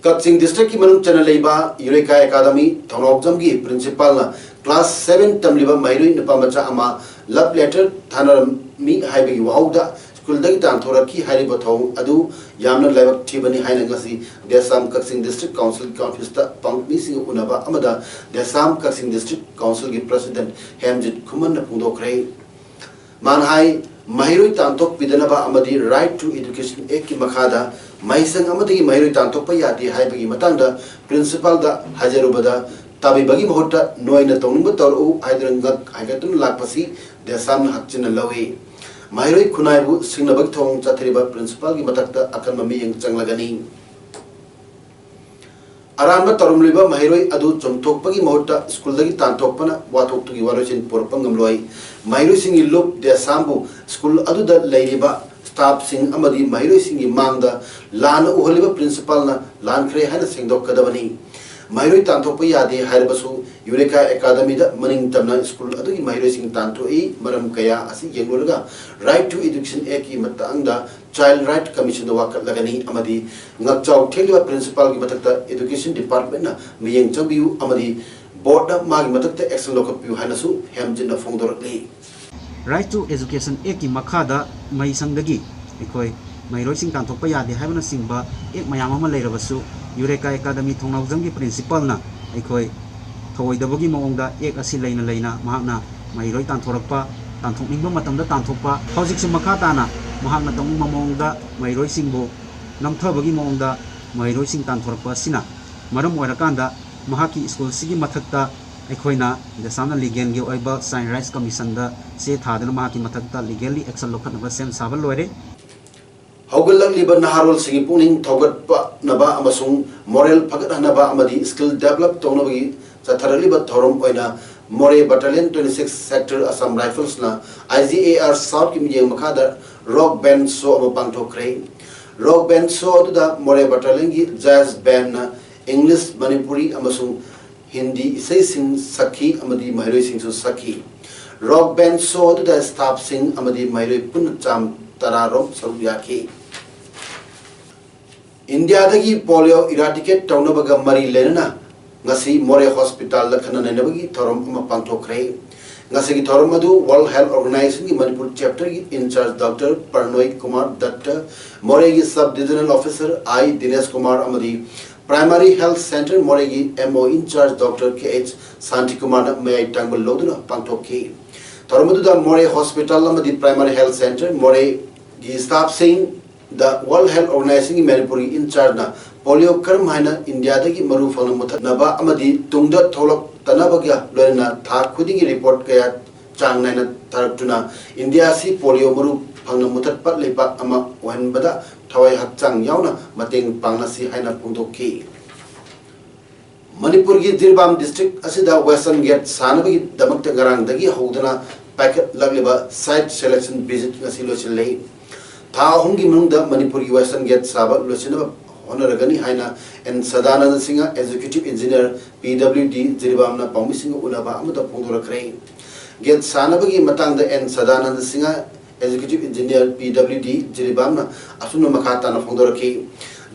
ꯀꯛꯆꯤꯡ ꯗꯤꯁꯇ꯭ꯔꯤꯛꯀꯤ ꯃꯅꯨꯡ ꯆꯟꯅ ꯂꯩꯕ ꯏꯔꯩꯀꯥꯏ ꯑꯦꯀꯥꯗꯃꯤ ꯊꯧꯅꯥꯎꯖꯝꯒꯤ ꯄ꯭ꯔꯤꯟꯁꯤꯄꯥꯜꯅ ꯀ꯭ꯂꯥꯁ ꯁꯚꯦꯟ ꯇꯝꯂꯤꯕ ꯃꯍꯩꯔꯣꯏ ꯅꯨꯄꯥ ꯃꯆꯥ ꯑꯃ ꯂꯚ ꯂꯦꯇꯔ ꯊꯥꯅꯔꯝꯃꯤ ꯍꯥꯏꯕꯒꯤ ꯋꯥꯍꯧꯗ ꯁ꯭ꯀꯨꯜꯗꯒꯤ ꯇꯥꯟꯊꯣꯔꯛꯈꯤ ꯍꯥꯏꯔꯤꯕ ꯊꯧꯑꯣꯡ ꯑꯗꯨ ꯌꯥꯝꯅ ꯂꯥꯏꯕꯛ ꯊꯤꯕꯅꯤ ꯍꯥꯏꯅ ꯉꯁꯤ ꯗꯦꯁꯥꯝ ꯀꯛꯆꯤꯡ ꯗꯤꯁꯇ꯭ꯔꯤꯛ ꯀꯥꯎꯟꯁꯤꯜꯒꯤ ꯑꯣꯐꯤꯁꯇ ꯄꯥꯎꯃꯤꯁꯤꯡꯒ ꯎꯅꯕ ꯑꯃꯗ ꯗꯦꯁꯥꯝ ꯀꯛꯆꯤꯡ ꯗꯤꯁꯇ꯭ꯔꯤꯛ ꯀꯥꯎꯟꯁꯤꯜꯒꯤ ꯄ꯭ꯔꯁꯤꯗꯦꯟꯠ ꯍꯦꯝꯖꯤꯠ ꯈꯨꯃꯟꯅ ꯐꯣꯡꯗꯣꯛꯈ꯭ꯔꯦ꯫ ꯃꯥꯅ ꯍꯥꯏ, ꯃꯍꯩꯔꯣꯏ ꯇꯥꯟꯊꯣꯛꯄꯤꯗꯅꯕ ꯑꯃꯗꯤ Right to Education Act ꯀꯤ ꯃꯈꯥꯗ ꯃꯍꯩꯁꯪ ꯑꯃꯗꯒꯤ ꯃꯍꯩꯔꯣꯏ ꯇꯥꯟꯊꯣꯛꯄ ꯌꯥꯗꯦ ꯍꯥꯏꯕꯒꯤ ꯃꯇꯥꯡꯗ ꯄ꯭ꯔꯤꯟꯁꯤꯄꯥꯜꯗ ꯍꯥꯏꯖꯔꯨꯕꯗ, ꯇꯥꯕꯤꯕꯒꯤ ꯃꯍꯨꯠꯇ ꯅꯣꯏꯅ ꯇꯧꯅꯤꯡꯕ ꯇꯧꯔꯛꯎ ꯍꯥꯏꯗꯨꯅ ꯉꯛ ꯍꯥꯏꯒꯠꯇꯨꯅ ꯂꯥꯛꯄꯁꯤ ꯗꯦꯁꯥꯝꯅ ꯍꯛꯆꯤꯟꯅ ꯂꯧꯏ꯫ ꯃꯍꯩꯔꯣꯏ ꯈꯨꯟꯅꯥꯏꯕꯨ ꯁꯤꯡꯅꯕꯒꯤ ꯊꯧꯑꯣꯡ ꯆꯠꯊꯔꯤꯕ principalꯒꯤ ꯃꯊꯛꯇ ꯑꯀꯟꯕ ꯃꯤꯠꯌꯦꯡ ꯆꯪꯂꯒꯅꯤ꯫ ꯑꯔꯥꯟꯕ ꯇꯧꯔꯝꯂꯤꯕ ꯃꯍꯩꯔꯣꯏ ꯑꯗꯨ ꯆꯨꯝꯊꯣꯛꯄꯒꯤ ꯃꯍꯨꯠꯇ schoolꯗꯒꯤ ꯇꯥꯟꯊꯣꯛꯄꯅ ꯋꯥꯊꯣꯛꯇꯨꯒꯤ ꯋꯥꯔꯣꯏꯁꯤꯟ ꯄꯨꯔꯛꯄ ꯉꯝꯂꯣꯏ꯫ ꯃꯍꯩꯔꯣꯏꯁꯤꯡꯒꯤ ꯂꯨꯞ ꯗꯦꯁꯥꯝꯕꯨ school ꯑꯗꯨꯗ ꯂꯩꯔꯤꯕ staffꯁꯤꯡ ꯑꯃꯗꯤ ꯃꯍꯩꯔꯣꯏꯁꯤꯡꯒꯤ ꯃꯥꯡꯗ ꯂꯥꯟꯅ ꯎꯍꯜꯂꯤꯕ principalꯅ ꯂꯥꯟꯈ꯭ꯔꯦ ꯍꯥꯏꯅ ꯁꯦꯡꯗꯣꯛꯀꯗꯕꯅꯤ꯫ ꯃꯍꯩꯔꯣꯏ ꯇꯥꯟꯊꯣꯛꯄ ꯌꯥꯗꯦ ꯍꯥꯏꯔꯕꯁꯨ ꯌꯨꯔꯦꯀꯥ ꯑꯦꯀꯥꯗꯃꯤꯗ ꯃꯅꯤꯡ ꯇꯝꯅ school ꯑꯗꯨꯒꯤ ꯃꯍꯩꯔꯣꯏꯁꯤꯡ ꯇꯥꯟꯊꯣꯛꯏ꯫ ꯃꯔꯝ ꯀꯌꯥ ꯑꯁꯤ ꯌꯦꯡꯂꯨꯔꯒ Right to Education Actꯀꯤ ꯃꯇꯥꯡꯗ Child Right Commissionꯗ ꯋꯥꯀꯠꯂꯒꯅꯤ ꯑꯃꯗꯤ ꯉꯛꯆꯥꯎ ꯊꯦꯛꯂꯤꯕ principalꯒꯤ ꯃꯊꯛꯇ Education Departmentꯅ ꯃꯤꯠꯌꯦꯡ ꯆꯪꯕꯤꯌꯨ ꯑꯃꯗꯤ boardꯅ ꯃꯥꯒꯤ ꯃꯊꯛꯇ action ꯂꯧꯈꯠꯄꯤꯌꯨ ꯍꯥꯏꯅꯁꯨ ꯍꯦꯝꯖꯤꯟꯅ ꯐꯣꯡꯗꯣꯔꯛꯂꯤ꯫ Right to Education Actꯀꯤ ꯃꯈꯥꯗ ꯃꯍꯩꯁꯪꯗꯒꯤ ꯑꯩꯈꯣꯏ ꯃꯍꯩꯔꯣꯏꯁꯤꯡ ꯇꯥꯟꯊꯣꯛꯄ ꯌꯥꯗꯦ ꯍꯥꯏꯕꯅꯆꯤꯡꯕ act ꯃꯌꯥꯝ ꯑꯃ ꯂꯩꯔꯕꯁꯨ ꯌꯨꯔꯦꯀꯥ ꯑꯦꯀꯥꯗꯃꯤ ꯊꯣꯡꯅꯥꯎꯖꯝꯒꯤ principalꯅ ꯑꯩꯈꯣꯏ ꯊꯧꯑꯣꯏꯗꯕꯒꯤ ꯃꯑꯣꯡꯗ act ꯑꯁꯤ ꯂꯩꯅ ꯂꯩꯅ ꯃꯍꯥꯛꯅ ꯃꯍꯩꯔꯣꯏ ꯇꯥꯟꯊꯣꯔꯛꯄ, ꯇꯥꯟꯊꯣꯛꯅꯤꯡꯕ ꯃꯇꯝꯗ ꯇꯥꯟꯊꯣꯛꯄ, ꯍꯧꯖꯤꯛꯁꯨ ꯃꯈꯥ ꯇꯥꯅ ꯃꯍꯥꯛꯅ ꯇꯧꯅꯤꯡꯕ ꯃꯑꯣꯡꯗ ꯃꯍꯩꯔꯣꯏꯁꯤꯡꯕꯨ ꯅꯝꯊꯕꯒꯤ ꯃꯑꯣꯡꯗ ꯃꯍꯩꯔꯣꯏꯁꯤꯡ ꯇꯥꯟꯊꯣꯔꯛꯄ ꯑꯁꯤꯅ ꯃꯔꯝ ꯑꯣꯏꯔꯀꯥꯟꯗ ꯃꯍꯥꯛꯀꯤ schoolꯁꯤꯒꯤ ꯃꯊꯛꯇ ꯑꯩꯈꯣꯏꯅ ꯗꯦꯁꯥꯝꯅ legalꯒꯤ ꯑꯣꯏꯕ Child Rights Commissionꯗ ꯆꯦ ꯊꯥꯗꯨꯅ ꯃꯍꯥꯛꯀꯤ ꯃꯊꯛꯇ legally action ꯂꯧꯈꯠꯅꯕ ꯁꯦꯝ ꯁꯥꯕ ꯂꯣꯏꯔꯦ꯫ ꯍꯧꯒꯠꯂꯛꯂꯤꯕ ꯅꯍꯥꯔꯣꯜꯁꯤꯡꯒꯤ ꯄꯨꯛꯅꯤꯡ ꯊꯧꯒꯠꯄꯅꯕ ꯑꯃꯁꯨꯡ moral ꯐꯒꯠꯍꯟꯅꯕ ꯑꯃꯗꯤ skill develop ꯇꯧꯅꯕꯒꯤ ꯆꯠꯊꯔꯛꯂꯤꯕ ꯊꯧꯔꯝ ꯑꯣꯏꯅ Moreh Battalion twenty six Sector Assam Riflesꯅ I G A R Southꯀꯤ ꯃꯤꯠꯌꯦꯡ ꯃꯈꯥꯗ rock band show ꯑꯃ ꯄꯥꯡꯊꯣꯛꯈ꯭ꯔꯦ꯫ Rock band show ꯑꯗꯨꯗ Moreh Battalionꯒꯤ jazz bandꯅ English, Manipuri ꯑꯃꯁꯨꯡ ꯍꯤꯟꯗꯤ ꯏꯁꯩꯁꯤꯡ ꯁꯛꯈꯤ ꯑꯃꯗꯤ ꯃꯍꯩꯔꯣꯏꯁꯤꯡꯁꯨ ꯁꯛꯈꯤ꯫ Rock band show ꯑꯗꯨꯗ staffꯁꯤꯡ ꯑꯃꯗꯤ ꯃꯍꯩꯔꯣꯏ ꯄꯨꯟꯅ ꯆꯥꯝ ꯇꯔꯥ ꯔꯣꯝ ꯁꯔꯨꯛ ꯌꯥꯈꯤ꯫ ꯏꯟꯗꯤꯌꯥꯗꯒꯤ polio eradicate ꯇꯧꯅꯕꯒ ꯃꯔꯤ ꯂꯩꯅꯅ ꯉꯁꯤ ꯃꯣꯔꯦ hospitalꯗ ꯈꯟꯅ ꯅꯩꯅꯕꯒꯤ ꯊꯧꯔꯝ ꯑꯃ ꯄꯥꯡꯊꯣꯛꯈ꯭ꯔꯦ꯫ ꯉꯁꯤꯒꯤ ꯊꯧꯔꯝ ꯑꯗꯨ World Health Organizationꯒꯤ Manipur chapterꯒꯤ in charge Doctor ꯄꯔꯅꯣꯏ Kumar ꯗꯠꯇ, ꯃꯣꯔꯦꯒꯤ sub divisional officer I ꯗꯤꯅꯦꯁ ꯀꯨꯃꯥꯔ ꯑꯃꯗꯤ Primary Health Center ꯃꯣꯔꯦꯒꯤ M O in charge Doctor K H ꯁꯥꯟꯇꯤ ꯀꯨꯃꯥꯔꯅ ꯃꯌꯥꯏ ꯇꯥꯡꯕ ꯂꯧꯗꯨꯅ ꯄꯥꯡꯊꯣꯛꯈꯤ꯫ ꯊꯧꯔꯝ ꯑꯗꯨꯗ ꯃꯣꯔꯦ hospital ꯑꯃꯗꯤ Primary Health Center ꯃꯣꯔꯦꯒꯤ staffꯁꯤꯡ, The World Health Organizationꯒꯤ ꯃꯅꯤꯄꯨꯔꯒꯤ in chargeꯅ polio ꯀꯔꯝ ꯍꯥꯏꯅ ꯏꯟꯗꯤꯌꯥꯗꯒꯤ ꯃꯔꯨ ꯐꯪꯅ ꯃꯨꯊꯠꯅꯕ ꯑꯃꯗꯤ ꯇꯨꯡꯗ ꯊꯣꯛꯂꯛꯇꯅꯕꯒ ꯂꯣꯏꯅꯅ ꯊꯥ ꯈꯨꯗꯤꯡꯒꯤ report ꯀꯌꯥ ꯆꯥꯡ ꯅꯥꯏꯅ ꯊꯥꯔꯛꯇꯨꯅ ꯏꯟꯗꯤꯌꯥ ꯑꯁꯤ ꯄꯣꯂꯤꯑꯣ ꯃꯔꯨ ꯐꯪꯅ ꯃꯨꯊꯠꯄ ꯂꯩꯄꯥꯛ ꯑꯃ ꯑꯣꯏꯍꯟꯕꯗ ꯊꯋꯥꯏ ꯍꯛꯆꯥꯡ ꯌꯥꯎꯅ ꯃꯇꯦꯡ ꯄꯥꯡꯅꯁꯤ ꯍꯥꯏꯅ ꯐꯣꯡꯗꯣꯛꯈꯤ꯫ ꯃꯅꯤꯄꯨꯔꯒꯤ ꯖꯤꯔꯤꯕꯥꯝ ꯗꯤꯁꯇ꯭ꯔꯤꯛ ꯑꯁꯤꯗ ꯋꯦꯁꯇꯔꯟ ꯒꯦꯠ ꯁꯥꯅꯕꯒꯤꯗꯃꯛꯇ ꯉꯔꯥꯡꯗꯒꯤ ꯍꯧꯗꯨꯅ ꯄꯥꯏꯈꯠꯂꯛꯂꯤꯕ ꯁꯥꯏꯠ ꯁꯦꯂꯦꯛꯁꯟ ꯚꯤꯖꯤꯠ ꯉꯁꯤ ꯂꯣꯏꯁꯤꯜꯂꯦ꯫ ꯊꯥ ꯑꯍꯨꯝꯒꯤ ꯃꯅꯨꯡꯗ ꯃꯅꯤꯄꯨꯔꯒꯤ ꯋꯦꯁꯇꯔꯟ ꯒꯦꯠ ꯁꯥꯕ ꯂꯣꯏꯁꯤꯟꯅꯕ ꯍꯣꯠꯅꯔꯒꯅꯤ ꯍꯥꯏꯅ N Sadananda Singh, executive engineer, P W D, ꯖꯤꯔꯤꯕꯥꯝꯅ ꯄꯥꯎꯃꯤꯁꯤꯡꯒ ꯎꯅꯕ ꯑꯃꯗ ꯐꯣꯡꯗꯣꯔꯛꯈ꯭ꯔꯦ꯫ ꯒꯦꯠ ꯁꯥꯅꯕꯒꯤ ꯃꯇꯥꯡꯗ N Sadananda Singh, executive engineer, P W D, ꯖꯤꯔꯤꯕꯥꯝꯅ ꯑꯁꯨꯝꯅ ꯃꯈꯥ ꯇꯥꯅ ꯐꯣꯡꯗꯣꯔꯛꯈꯤ꯫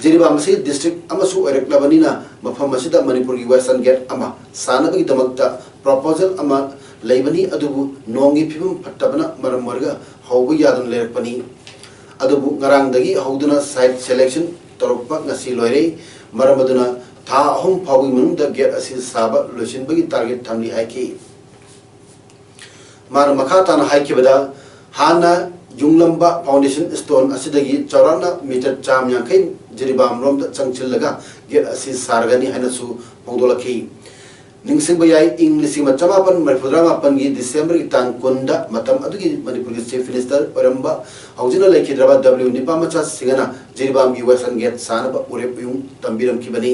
ꯖꯤꯔꯤꯕꯥꯝ ꯑꯁꯤ ꯗꯤꯁꯇ꯭ꯔꯤꯛ ꯑꯃꯁꯨ ꯑꯣꯏꯔꯛꯂꯕꯅꯤꯅ ꯃꯐꯝ ꯑꯁꯤꯗ ꯃꯅꯤꯄꯨꯔꯒꯤ ꯋꯦꯁꯇꯔꯟ ꯒꯦꯠ ꯑꯃ ꯁꯥꯅꯕꯒꯤꯗꯃꯛꯇ ꯄ꯭ꯔꯣꯄꯣꯖꯦꯜ ꯑꯃ ꯂꯩꯕꯅꯤ, ꯑꯗꯨꯕꯨ ꯅꯣꯡꯒꯤ ꯐꯤꯕꯝ ꯐꯠꯇꯕꯅ ꯃꯔꯝ ꯑꯣꯏꯔꯒ ꯍꯧꯕ ꯌꯥꯗꯨꯅ ꯂꯩꯔꯛꯄꯅꯤ꯫ ꯑꯗꯨꯕꯨ ꯉꯔꯥꯡꯗꯒꯤ ꯍꯧꯗꯨꯅ ꯁꯥꯏꯠ ꯁꯦꯂꯦꯛꯁꯟ ꯇꯧꯔꯛꯄ ꯉꯁꯤ ꯂꯣꯏꯔꯦ꯫ ꯃꯔꯝ ꯑꯗꯨꯅ ꯊꯥ ꯑꯍꯨꯝ ꯐꯥꯎꯒꯤ ꯃꯅꯨꯡꯗ ꯒꯦꯠ ꯑꯁꯤ ꯁꯥꯕ ꯂꯣꯏꯁꯤꯟꯕꯒꯤ ꯇꯥꯔꯒꯦꯠ ꯊꯝꯂꯤ ꯍꯥꯏꯈꯤ꯫ ꯃꯥꯅ ꯃꯈꯥ ꯇꯥꯅ ꯍꯥꯏꯈꯤꯕꯗ, ꯍꯥꯟꯅ ꯌꯨꯡꯂꯝꯕ ꯐꯥꯎꯟꯗꯦꯁꯟ ꯁ꯭ꯇꯣꯟ ꯑꯁꯤꯗꯒꯤ ꯆꯥꯎꯔꯥꯛꯅ ꯃꯤꯇꯔ ꯆꯥꯝ ꯌꯥꯡꯈꯩ ꯖꯤꯔꯤꯕꯥꯝ ꯔꯣꯝꯗ ꯆꯪꯁꯤꯜꯂꯒ ꯒꯦꯠ ꯑꯁꯤ ꯁꯥꯔꯒꯅꯤ ꯍꯥꯏꯅꯁꯨ ꯐꯣꯡꯗꯣꯛꯂꯛꯈꯤ꯫ ꯅꯤꯡꯁꯤꯡꯕ ꯌꯥꯏ, ꯏꯪ ꯂꯤꯁꯤꯡ ꯑꯃ ꯆꯃꯥꯄꯟ ꯃꯔꯤꯐꯨꯇꯔꯥ ꯃꯥꯄꯟꯒꯤ ꯗꯤꯁꯦꯝꯕꯔꯒꯤ ꯇꯥꯡ ꯀꯨꯟꯗ ꯃꯇꯝ ꯑꯗꯨꯒꯤ ꯃꯅꯤꯄꯨꯔꯒꯤ ꯆꯤꯐ ꯃꯤꯅꯤꯁꯇꯔ ꯑꯣꯏꯔꯝꯕ ꯍꯧꯖꯤꯛꯅ ꯂꯩꯈꯤꯗ꯭ꯔꯕ ꯗꯕ꯭ꯂꯤꯎ ꯅꯤꯄꯥꯃꯆꯥ ꯁꯤꯡꯍꯅ ꯖꯤꯔꯤꯕꯥꯝꯒꯤ ꯋꯦꯁꯇꯔꯟ ꯒꯦꯠ ꯁꯥꯅꯕ ꯎꯔꯦꯞ ꯎꯌꯨꯡ ꯇꯝꯕꯤꯔꯝꯈꯤꯕꯅꯤ꯫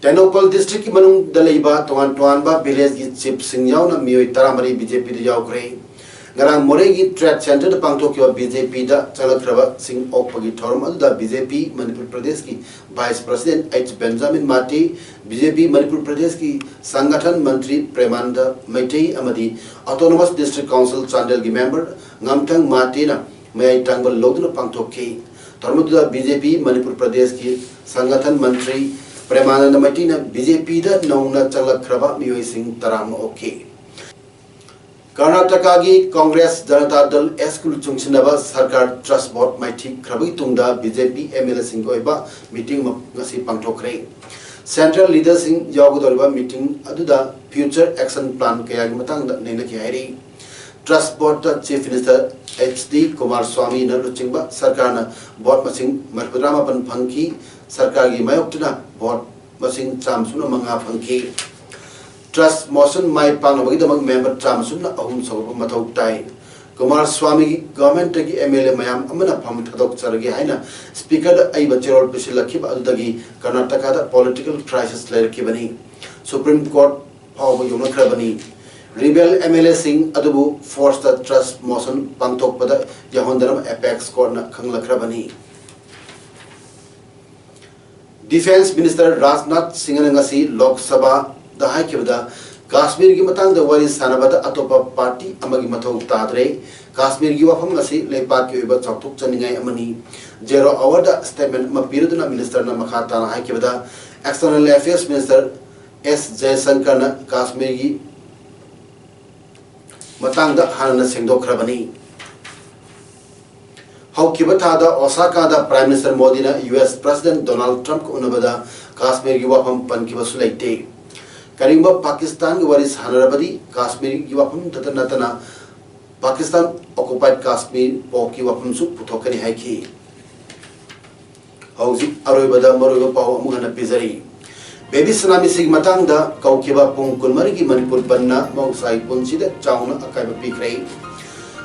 ꯇꯦꯡꯅꯧꯄꯜ ꯗꯤꯁꯇ꯭ꯔꯤꯛꯀꯤ ꯃꯅꯨꯡꯗ ꯂꯩꯕ ꯇꯣꯉꯥꯟ ꯇꯣꯉꯥꯟꯕ ꯚꯤꯂꯦꯖꯀꯤ ꯆꯤꯐꯁꯤꯡ ꯌꯥꯎꯅ ꯃꯤꯑꯣꯏ ꯇꯔꯥꯃꯔꯤ ꯕꯤ ꯖꯦ ꯄꯤꯗ ꯌꯥꯎꯈ꯭ꯔꯦ꯫ ꯉꯔꯥꯡ ꯃꯣꯔꯦꯒꯤ ꯇ꯭ꯔꯦꯗ ꯁꯦꯟꯇꯔꯗ ꯄꯥꯡꯊꯣꯛꯈꯤꯕ ꯕꯤ ꯖꯦ ꯄꯤꯗ ꯆꯪꯂꯛꯈ꯭ꯔꯕꯁꯤꯡ ꯑꯣꯛꯄꯒꯤ ꯊꯧꯔꯝ ꯑꯗꯨꯗ ꯕꯤ ꯖꯦ ꯄꯤ ꯃꯅꯤꯄꯨꯔ ꯄ꯭ꯔꯗꯦꯁꯀꯤ vice president H Benjamin Mate, B J P Manipur ꯄ꯭ꯔꯗꯦꯁꯀꯤ ꯁꯪꯒꯊꯟ ꯃꯟꯇ꯭ꯔꯤ ꯄ꯭ꯔꯦꯃꯥꯅꯟꯗ ꯃꯩꯇꯩ ꯑꯃꯗꯤ ꯑꯣꯇꯣꯅꯣꯃꯁ ꯗꯤꯁꯇ꯭ꯔꯤꯛ ꯀꯥꯎꯟꯁꯤꯜ ꯆꯥꯟꯗꯦꯜꯒꯤ ꯃꯦꯝꯕꯔ ꯉꯥꯝꯊꯪ ꯃꯥꯇꯦꯅ ꯃꯌꯥꯏ ꯇꯥꯡꯕ ꯂꯧꯗꯨꯅ ꯄꯥꯡꯊꯣꯛꯈꯤ꯫ ꯊꯧꯔꯝ ꯑꯗꯨꯗ ꯕꯤ ꯖꯦ ꯄꯤ ꯃꯅꯤꯄꯨꯔ ꯄ꯭ꯔꯗꯦꯁꯀꯤ ꯁꯪꯒꯊꯟ ꯃꯟꯇ꯭ꯔꯤ ꯄ꯭ꯔꯦꯃꯥꯅꯟꯗ ꯃꯩꯇꯩꯅ ꯕꯤ ꯖꯦ ꯄꯤꯗ ꯅꯧꯅ ꯆꯪꯂꯛꯈ꯭ꯔꯕ ꯃꯤꯑꯣꯏꯁꯤꯡ ꯇꯔꯥꯃꯉꯥ ꯑꯣꯛꯈꯤ꯫ ꯀꯔꯅꯥꯇꯀꯥꯒꯤ ꯀꯣꯡꯒ꯭ꯔꯦꯁ ꯖꯅꯇꯥ ꯗꯜ ꯑꯦꯁꯀ ꯂꯨꯆꯤꯡꯁꯤꯟꯅꯕ ꯁꯔꯀꯥꯔ ꯇ꯭ꯔꯁ ꯚꯣꯠ ꯃꯥꯏꯊꯤꯈ꯭ꯔꯕꯒꯤ ꯇꯨꯡꯗ B J P M L ꯑꯦꯁꯤꯡꯒꯤ ꯑꯣꯏꯕ ꯃꯤꯇꯤꯡ ꯑꯃ ꯉꯁꯤ ꯄꯥꯡꯊꯣꯛꯈ꯭ꯔꯦ꯫ ꯁꯦꯟꯇ꯭ꯔꯦꯜ ꯂꯤꯗꯔꯁꯤꯡ ꯌꯥꯎꯒꯗꯧꯔꯤꯕ ꯃꯤꯇꯤꯡ ꯑꯗꯨꯗ ꯐ꯭ꯌꯨꯆꯔ ꯑꯦꯛꯁꯟ ꯄ꯭ꯂꯥꯟ ꯀꯌꯥꯒꯤ ꯃꯇꯥꯡꯗ ꯅꯩꯅꯈꯤ ꯍꯥꯏꯔꯤ꯫ ꯇ꯭ꯔꯁ ꯚꯣꯠꯇ chief minister H D Kumar ꯁ꯭ꯋꯥꯃꯤꯅ ꯂꯨꯆꯤꯡꯕ ꯁꯔꯀꯥꯔꯅ ꯚꯣꯠ ꯃꯁꯤꯡ ꯃꯔꯤꯐꯨꯇꯔꯥ ꯃꯥꯄꯟ ꯐꯪꯈꯤ꯫ ꯁꯔꯀꯥꯔꯒꯤ ꯃꯥꯌꯣꯛꯇꯨꯅ ꯚꯣꯠ ꯃꯁꯤꯡ ꯆꯥꯝꯃ ꯁꯨꯞꯅ ꯃꯉꯥ ꯐꯪꯈꯤ꯫ Trust motion ꯃꯥꯏ ꯄꯥꯛꯅꯕꯒꯤꯗꯃꯛ member ꯆꯥꯝꯃ ꯁꯨꯞꯅ ꯑꯍꯨꯝ ꯁꯧꯒꯠꯄ ꯃꯊꯧ ꯇꯥꯏ꯫ ꯀꯨꯃꯥꯔ ꯁ꯭ꯋꯥꯃꯤꯒꯤ governmentꯇꯒꯤ MLA ꯃꯌꯥꯝ ꯑꯃꯅ ꯐꯝ ꯊꯥꯗꯣꯛꯆꯔꯒꯦ ꯍꯥꯏꯅ Speakerꯗ ꯑꯏꯕ ꯆꯦꯔꯣꯜ ꯄꯤꯁꯤꯜꯂꯛꯈꯤꯕ ꯑꯗꯨꯗꯒꯤ ꯀꯔꯅꯥꯇꯀꯥꯗ political crisis ꯂꯩꯔꯛꯈꯤꯕꯅꯤ꯫ Supreme Court ꯐꯥꯎꯕ ꯌꯧꯅꯈ꯭ꯔꯕꯅꯤ꯫ Rebel MLAꯁꯤꯡ ꯑꯗꯨꯕꯨ forceꯇ trust motion ꯄꯥꯡꯊꯣꯛꯄꯗ ꯌꯥꯎꯍꯟꯗꯅꯕ Apex Courtꯅ ꯈꯪꯂꯛꯈ꯭ꯔꯕꯅꯤ꯫ Defence Minister Rajnath ꯁꯤꯡꯍꯅ ꯉꯁꯤ ꯂꯣꯛ ꯁꯚꯥꯗ ꯍꯥꯏꯈꯤꯕꯗ, ꯀꯥꯁꯃꯤꯔꯒꯤ ꯃꯇꯥꯡꯗ ꯋꯥꯔꯤ ꯁꯥꯟꯅꯕꯗ ꯑꯇꯣꯞꯄ party ꯑꯃꯒꯤ ꯃꯊꯧ ꯇꯥꯗ꯭ꯔꯦ꯫ ꯀꯥꯁꯃꯤꯔꯒꯤ ꯋꯥꯐꯝ ꯑꯁꯤ ꯂꯩꯄꯥꯛꯀꯤ ꯑꯣꯏꯕ ꯆꯥꯎꯊꯣꯛꯆꯅꯤꯡꯉꯥꯏ ꯑꯃꯅꯤ꯫ Zero hourꯗ statement ꯑꯃ ꯄꯤꯔꯗꯨꯅ ministerꯅ ꯃꯈꯥ ꯇꯥꯅ ꯍꯥꯏꯈꯤꯕꯗ, External Affairs Minister S ꯖꯌꯁꯪꯀꯔꯅ ꯀꯥꯁꯃꯤꯔꯒꯤ ꯃꯇꯥꯡꯗ ꯍꯥꯟꯅꯅ ꯁꯦꯡꯗꯣꯛꯈ꯭ꯔꯕꯅꯤ꯫ ꯍꯧꯈꯤꯕ ꯊꯥꯗ ꯑꯣꯁꯥꯀꯥꯗ Prime Minister ꯃꯣꯗꯤꯅ US President Donald Trumpꯀ ꯎꯅꯕꯗ ꯀꯥꯁꯃꯤꯔꯒꯤ ꯋꯥꯐꯝ ꯄꯟꯈꯤꯕꯁꯨ ꯂꯩꯇꯦ꯫ ꯀꯔꯤꯒꯨꯝꯕ ꯄꯥꯀꯤꯁꯇꯥꯟꯒꯤ ꯋꯥꯔꯤ ꯁꯥꯟꯅꯔꯕꯗꯤ ꯀꯥꯁꯃꯤꯔꯒꯤ ꯋꯥꯐꯝꯗꯇ ꯅꯠꯇꯅ Pakistan occupied Kashmir ꯄꯣꯛꯀꯤ ꯋꯥꯐꯝꯁꯨ ꯄꯨꯊꯣꯛꯀꯅꯤ ꯍꯥꯏꯈꯤ꯫ ꯍꯧꯖꯤꯛ ꯑꯔꯣꯏꯕꯗ ꯃꯔꯨꯑꯣꯏꯕ ꯄꯥꯎ ꯑꯃꯨꯛ ꯍꯟꯅ ꯄꯤꯖꯔꯤ꯫ Baby ꯁꯅꯥꯃꯤꯁꯤꯒꯤ ꯃꯇꯥꯡꯗ ꯀꯧꯈꯤꯕ ꯄꯨꯡ ꯀꯨꯟꯃꯔꯤꯒꯤ ꯃꯅꯤꯄꯨꯔ ꯕꯟꯅ ꯃꯍꯧꯁꯥꯒꯤ ꯄꯨꯟꯁꯤꯗ ꯆꯥꯎꯅ ꯑꯀꯥꯏꯕ ꯄꯤꯈ꯭ꯔꯦ꯫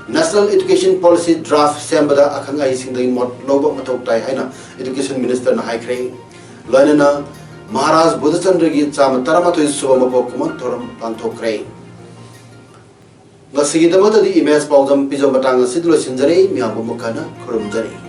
National Education Policy draft ꯁꯦꯝꯕꯗ ꯑꯈꯪ ꯑꯍꯩꯁꯤꯡꯗꯒꯤ ꯃꯣꯠ ꯂꯧꯕ ꯃꯊꯧ ꯇꯥꯏ ꯍꯥꯏꯅ Education Ministerꯅ ꯍꯥꯏꯈ꯭ꯔꯦ꯫ ꯂꯣꯏꯅꯅ ꯃꯍꯥꯔꯥꯖ ꯕꯨꯙꯆꯟꯗ꯭ꯔꯒꯤ ꯆꯥꯝꯃ ꯇꯔꯥꯃꯥꯊꯣꯏ ꯁꯨꯕ ꯃꯄꯣꯛ ꯀꯨꯝꯑꯣꯟ ꯊꯧꯔꯝ ꯄꯥꯡꯊꯣꯛꯈ꯭ꯔꯦ꯫ ꯉꯁꯤꯒꯤꯗꯃꯛꯇꯗꯤ ꯏꯃꯦꯖ ꯄꯥꯎꯗꯝ ꯄꯤꯖꯕ ꯃꯇꯥꯡ ꯑꯁꯤꯗ ꯂꯣꯏꯁꯤꯟꯖꯔꯦ꯫ ꯃꯤꯌꯥꯝꯕꯨ ꯑꯃꯨꯛ ꯍꯟꯅ ꯈꯨꯔꯨꯝꯖꯔꯤ꯫